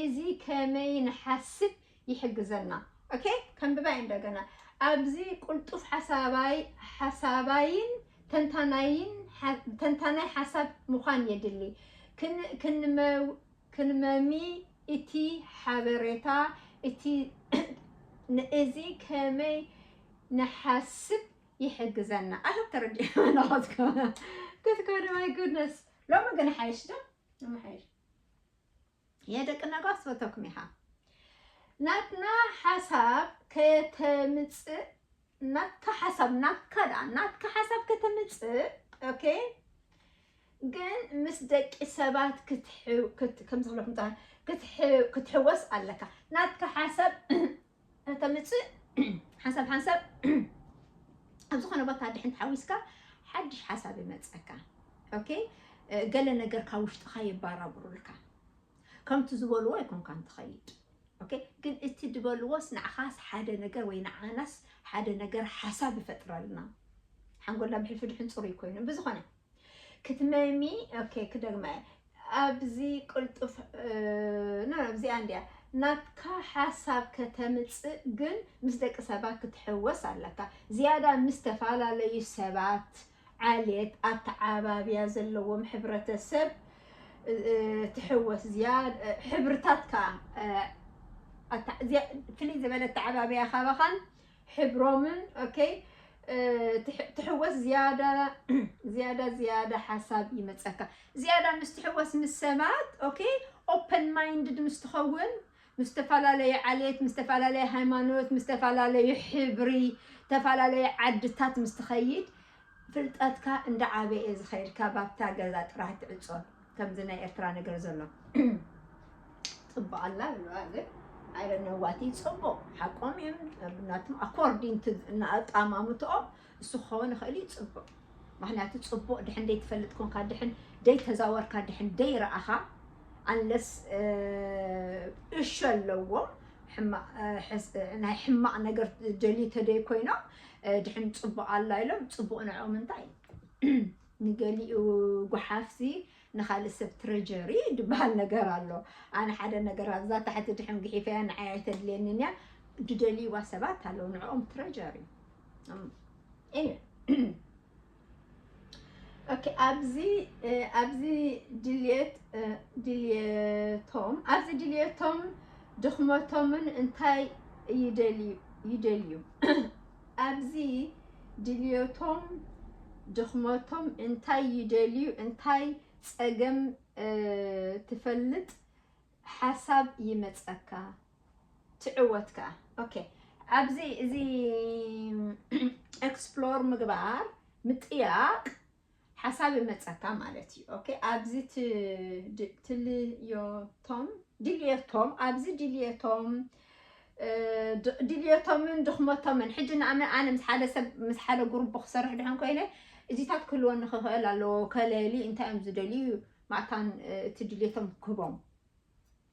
እዚ ከመይ ንሓስብ ይሕግዘና okay ከንብባይ እንደገና ኣብዚ ቁልጡፍ ሓሳባይ ሓሳባይን ተንታናይን ተንታናይ ሓሳብ ምዃን የድሊ ክንመሚ እቲ ሓበሬታ እቲ ንእዚ ከመይ ንሓስብ ይሕግዘና ኣለ ተረዲእናትኩም ክትኮ my goodness ሎሚ ግን ሓይሽ ዶ ሎሚ ሓይሽ የደቂ ነጋስ ፈተኩም ኢኻ ናትና ሓሳብ ከተምፅእ ናትካ ሓሳብ ናትካ ደኣ ናትካ ሓሳብ ከተምፅእ okay ግን ምስ ደቂ ሰባት ክትሕ- ክት- ከምዚ ክብለኩም ፃ- ክትሕ- ክትሕወስ ኣለካ። ናትካ ሓሳብ ከተምፅእ ሓንሳብ ሓንሳብ ኣብ ዝኾነ ቦታ ድሕን ተሓዊስካ ሓድሽ ሓሳብ ይመፀካ። ኦኬ፣ ገለ ነገር ካብ ውሽጥኻ የባራብሩልካ። ከምቲ ዝበልዎ ኣይኮንካን ትኸይድ። ኦኬ፣ ግን እቲ ዝበልዎስ ንዓኻስ ሓደ ነገር ወይ ንዓናስ ሓደ ነገር ሓሳብ ይፈጥረልና። ሓንጎልና ብሕልፊ ድሕን ፅሩይ ኮይኑ ብዝኾነ ክትመሚ። ኦኬ፣ ክደግማ እየ። ኣብዚ ቅልጡፍ እ፣ ኖ ኖ፣ እዚኣ እንድያ። ናትካ ሓሳብ ከተምፅእ ግን ምስ ደቂ ሰባት ክትሕወስ ኣለካ። ዝያዳ ምስ ዝተፈላለዩ ሰባት፣ ዓሌት፣ ኣተዓባብያ ዘለዎም ሕብረተሰብ እ፣ እ፣ ትሕወስ። ዝያድ እ፣ ሕብርታት ከዓ እ፣ ኣታ- ዝያ- ፍልይ ዝበለ ኣተዓባብያ ካባኻን ሕብሮምን ኦኬ እ፣ ትሕ- ትሕወስ። ዝያዳ ዝያዳ ዝያዳ ሓሳብ ይመፀካ። ዝያዳ ምስ ትሕወስ ምስ ሰባት ኦኬ፣ ኦፐን ማይንድድ ምስ ትኸውን፣ ምስ ዝተፈላለዩ ዓሌት፣ ምስ ዝተፈላለዩ ሃይማኖት፣ ምስ ዝተፈላለዩ ሕብሪ፣ ዝተፈላለዩ ዓድታት ምስ ትኸይድ ፍልጠትካ እንዳዓበየ ዝኸይድ፣ ካብ ኣብታ ገዛ ጥራሕ ትዕጾ። ከምዚ ናይ ኤርትራ ነገር ዘሎ ጽቡቕ ኣላ ብለዋ ግን፣ I don't know what is ጽቡቕ። ሓቆም እዮም ናቶም፣ according to ንኣጣማምትኦም እሱ ክኸውን ይኽእል እዩ ጽቡቕ። ምኽንያቱ ጽቡቕ ድሕን ደይትፈልጥ ኮንካ፣ ድሕን ደይተዛወርካ፣ ድሕን ደይረኣኻ፣ unless እሾ ኣለዎም፣ ሕማቕ እ፣ ሕስ- እ፣ ናይ ሕማቕ ነገር ደልዩ ተደይ ኮይኖም እ፣ ድሕን ጽቡቕ ኣላ ኢሎም፣ ጽቡቕ ንዕኦም እንታይ ንገሊኡ ጓሓፍሲ ንኻልእ ሰብ ትረጀሪ ዝበሃል ነገር ኣሎ። ኣነ ሓደ ነገር ኣብዛ ታሕቲ ድሕን ግሒፈያ ንዓይ ኣይተድልየንን እያ። ዝደልይዋ ሰባት ኣለዉ፣ ንዕኦም ትረጀሪ። እም፣ anyway። ኦኬ፣ ኣብዚ እ፣ ኣብዚ ድልየት እ፣ ድልየቶም ኣብዚ ድልየቶም ድኽመቶምን እንታይ ይደልዩ ይደልዩ ኣብዚ ድልየቶም ድኽመቶም እንታይ ይደልዩ እንታይ ጸገም እ፣ ትፈልጥ ሓሳብ ይመጸካ ትዕወት ከኣ። ኦኬ፣ ኣብዚ እዚ ኤክስፕሎር ምግባር ምጥያቕ ሓሳብ ይመጸካ ማለት እዩ። ኦኬ፣ ኣብዚ ት- ድ- ትልዮቶም ድልየቶም ኣብዚ ድልየቶም እ፣ ድ- ድልየቶምን ድኽመቶምን ሕጂ ንኣመ ኣነ ምስ ሓደ ሰብ ምስ ሓደ ጉሩብ ክሰርሕ ድሕን ኮይነ እዚታት ክህልወኒ ክኽእል ኣለዎ። ከለሊ እንታይ እዮም ዝደልዩ ማእታን እ፣ እቲ ድልየቶም ክህቦም።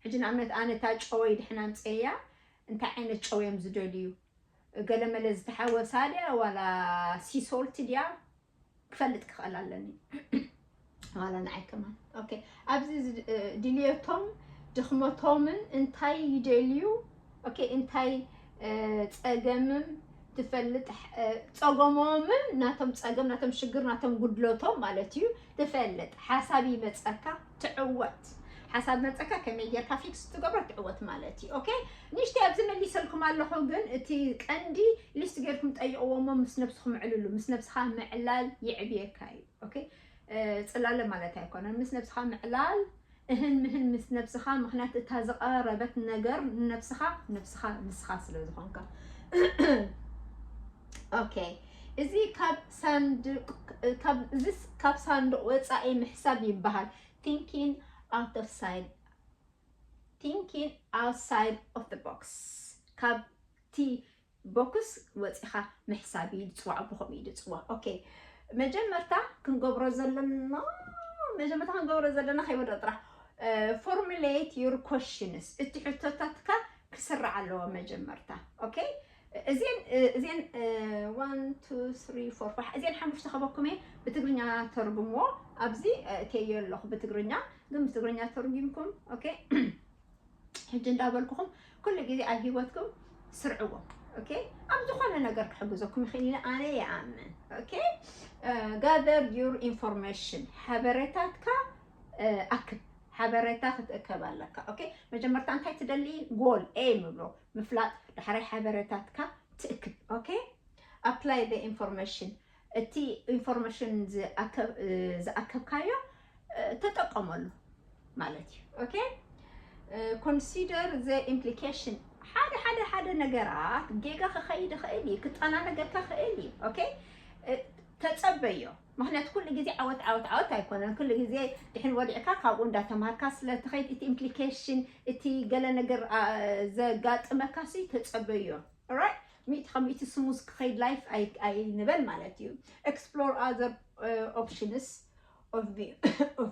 ሕጂ ንኣብነት ኣነ እታ ጨወይ ድሕን ኣምፀያ እንታይ ዓይነት ጨው እዮም ዝደልዩ? ገለመለ ዝተሓወሳ ድያ ዋላ ሲሶልት ድያ ክፈልጥ ክኽእል ኣለኒ። ዋላ ንዓይ ከማን ኦኬ። ኣብዚ ዝ- እ፣ ድልየቶም ድኽመቶምን እንታይ ይደልዩ ኦኬ እንታይ እ፣ ጸገምም ትፈልጥ እ፣ ጸገሞምን ናቶም ጸገም ናቶም ሽግር ናቶም ጉድለቶም ማለት እዩ ትፈልጥ። ሓሳብ ይመጸካ ትዕወት። ሓሳብ መጸካ ከመይ ጌርካ ፊክስ ትገብሮ ትዕወት ማለት እዩ። ኦኬ ንሽቲ ኣብዚ መሊሰልኩም ኣለኹ፣ ግን እቲ ቀንዲ ሊስት ጌርኩም ጠይቕዎ እሞ ምስ ነብስኹም ዕልሉ። ምስ ነብስኻ ምዕላል የዕብየካ እዩ። ኦኬ ጽላለ ማለት ኣይኮነን። ምስ ነብስኻ ምዕላል እህን ምህን ምስ ነብስኻ፣ ምኽንያት እታ ዝቐረበት ነገር ንነብስኻ ነብስኻ ንስኻ ስለ ዝኾንካ። ኦኬ እዚ ካብ ሳንዱቅ ካብ እዚስ ካብ ሳንዱቅ ወጻኢ ምሕሳብ ይበሃል። Thinking out of side thinking outside of the box ካብቲ ቦክስ ወፂኻ ምሕሳብ እዩ ዝፅዋዕ። ብኸምኡ እዩ ዝፅዋዕ። ኦኬ መጀመርታ ክንገብሮ ዘለና መጀመርታ ክንገብሮ ዘለና ከይወደ ጥራሕ formulate your questions እቲ ሕቶታትካ ክስራዕ ኣለዎ መጀመርታ። ኦኬ እዚን እዚን one two three four five እዚን ሓሙሽተ ከበኩም እየ ብትግርኛ ተርጉምዎ። ኣብዚ እትየዮ ኣለኹ ብትግርኛ ግን ብትግርኛ ተርጉምኩም። ኦኬ ሕጂ እንዳበልኩኹም ኩሉ ግዜ ኣብ ሂወትኩም ስርዕዎ። ኦኬ ኣብ ዝኾነ ነገር ክሕግዘኩም ይኽእል ኢለ ኣነ ይኣምን። ኦኬ gather your information ሓበሬታትካ ኣክብ። ሓበሬታ ክትእከብ ኣለካ። ኦኬ መጀመርታ እንታይ ትደሊ? ጎል ኤም ብሎ ምፍላጥ፣ ዳሕራይ ሓበሬታትካ ትእክብ። ኦኬ apply the information እቲ information ዝኣከብካዮ ተጠቀመሉ ማለት እዩ። ኦኬ consider the implication ሓደ ሓደ ሓደ ነገራት ጌጋ ክኸይድ ይኽእል እዩ፣ ክጠናነገካ ክእል እዩ። ኦኬ ተጸበዮ። ምክንያቱ ኩሉ ግዜ ዓወት ዓወት ዓወት ኣይኮነን። ኩሉ ግዜ ድሕን ወዲዕካ ካብኡ እንዳተማርካ ስለ ትኸይድ እቲ implication እቲ ገለ ነገር ዘጋጥመካ ሲ ተጸበዮ። Alright? ሚእቲ ካብ ሚእቲ smooth ክኸይድ life ኣይንበል ማለት እዩ። Explore other options of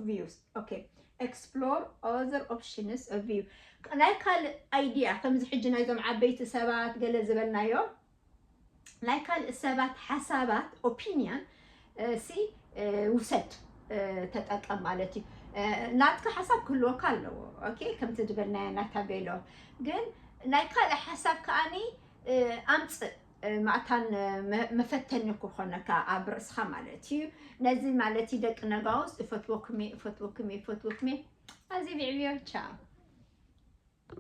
views. Okay. Explore other options of view. ናይ ካልእ idea ከምዚ ሕጂ ናይዞም ዓበይቲ ሰባት ገለ ዝበልናዮ ናይ ካልእ ሰባት ሓሳባት opinion ሲ ውሰድ ተጠቀም ማለት እዩ። ናትካ ሓሳብ ክህልወካ ኣለዎ። Okay? ከምቲ ዝበልናዮ ናታ ቤሎ ግን ናይ ካልእ ሓሳብ ከኣኒ ኣምፅእ ማእታን መፈተኒ ክኾነካ ኣብ ርእስኻ ማለት እዩ። ነዚ ማለት እዩ ደቂ ነጋውስ እፈትወኩም እየ እፈትወኩም እየ እፈትወኩም እየ። ኣዚ ብዕብዮ ቻው።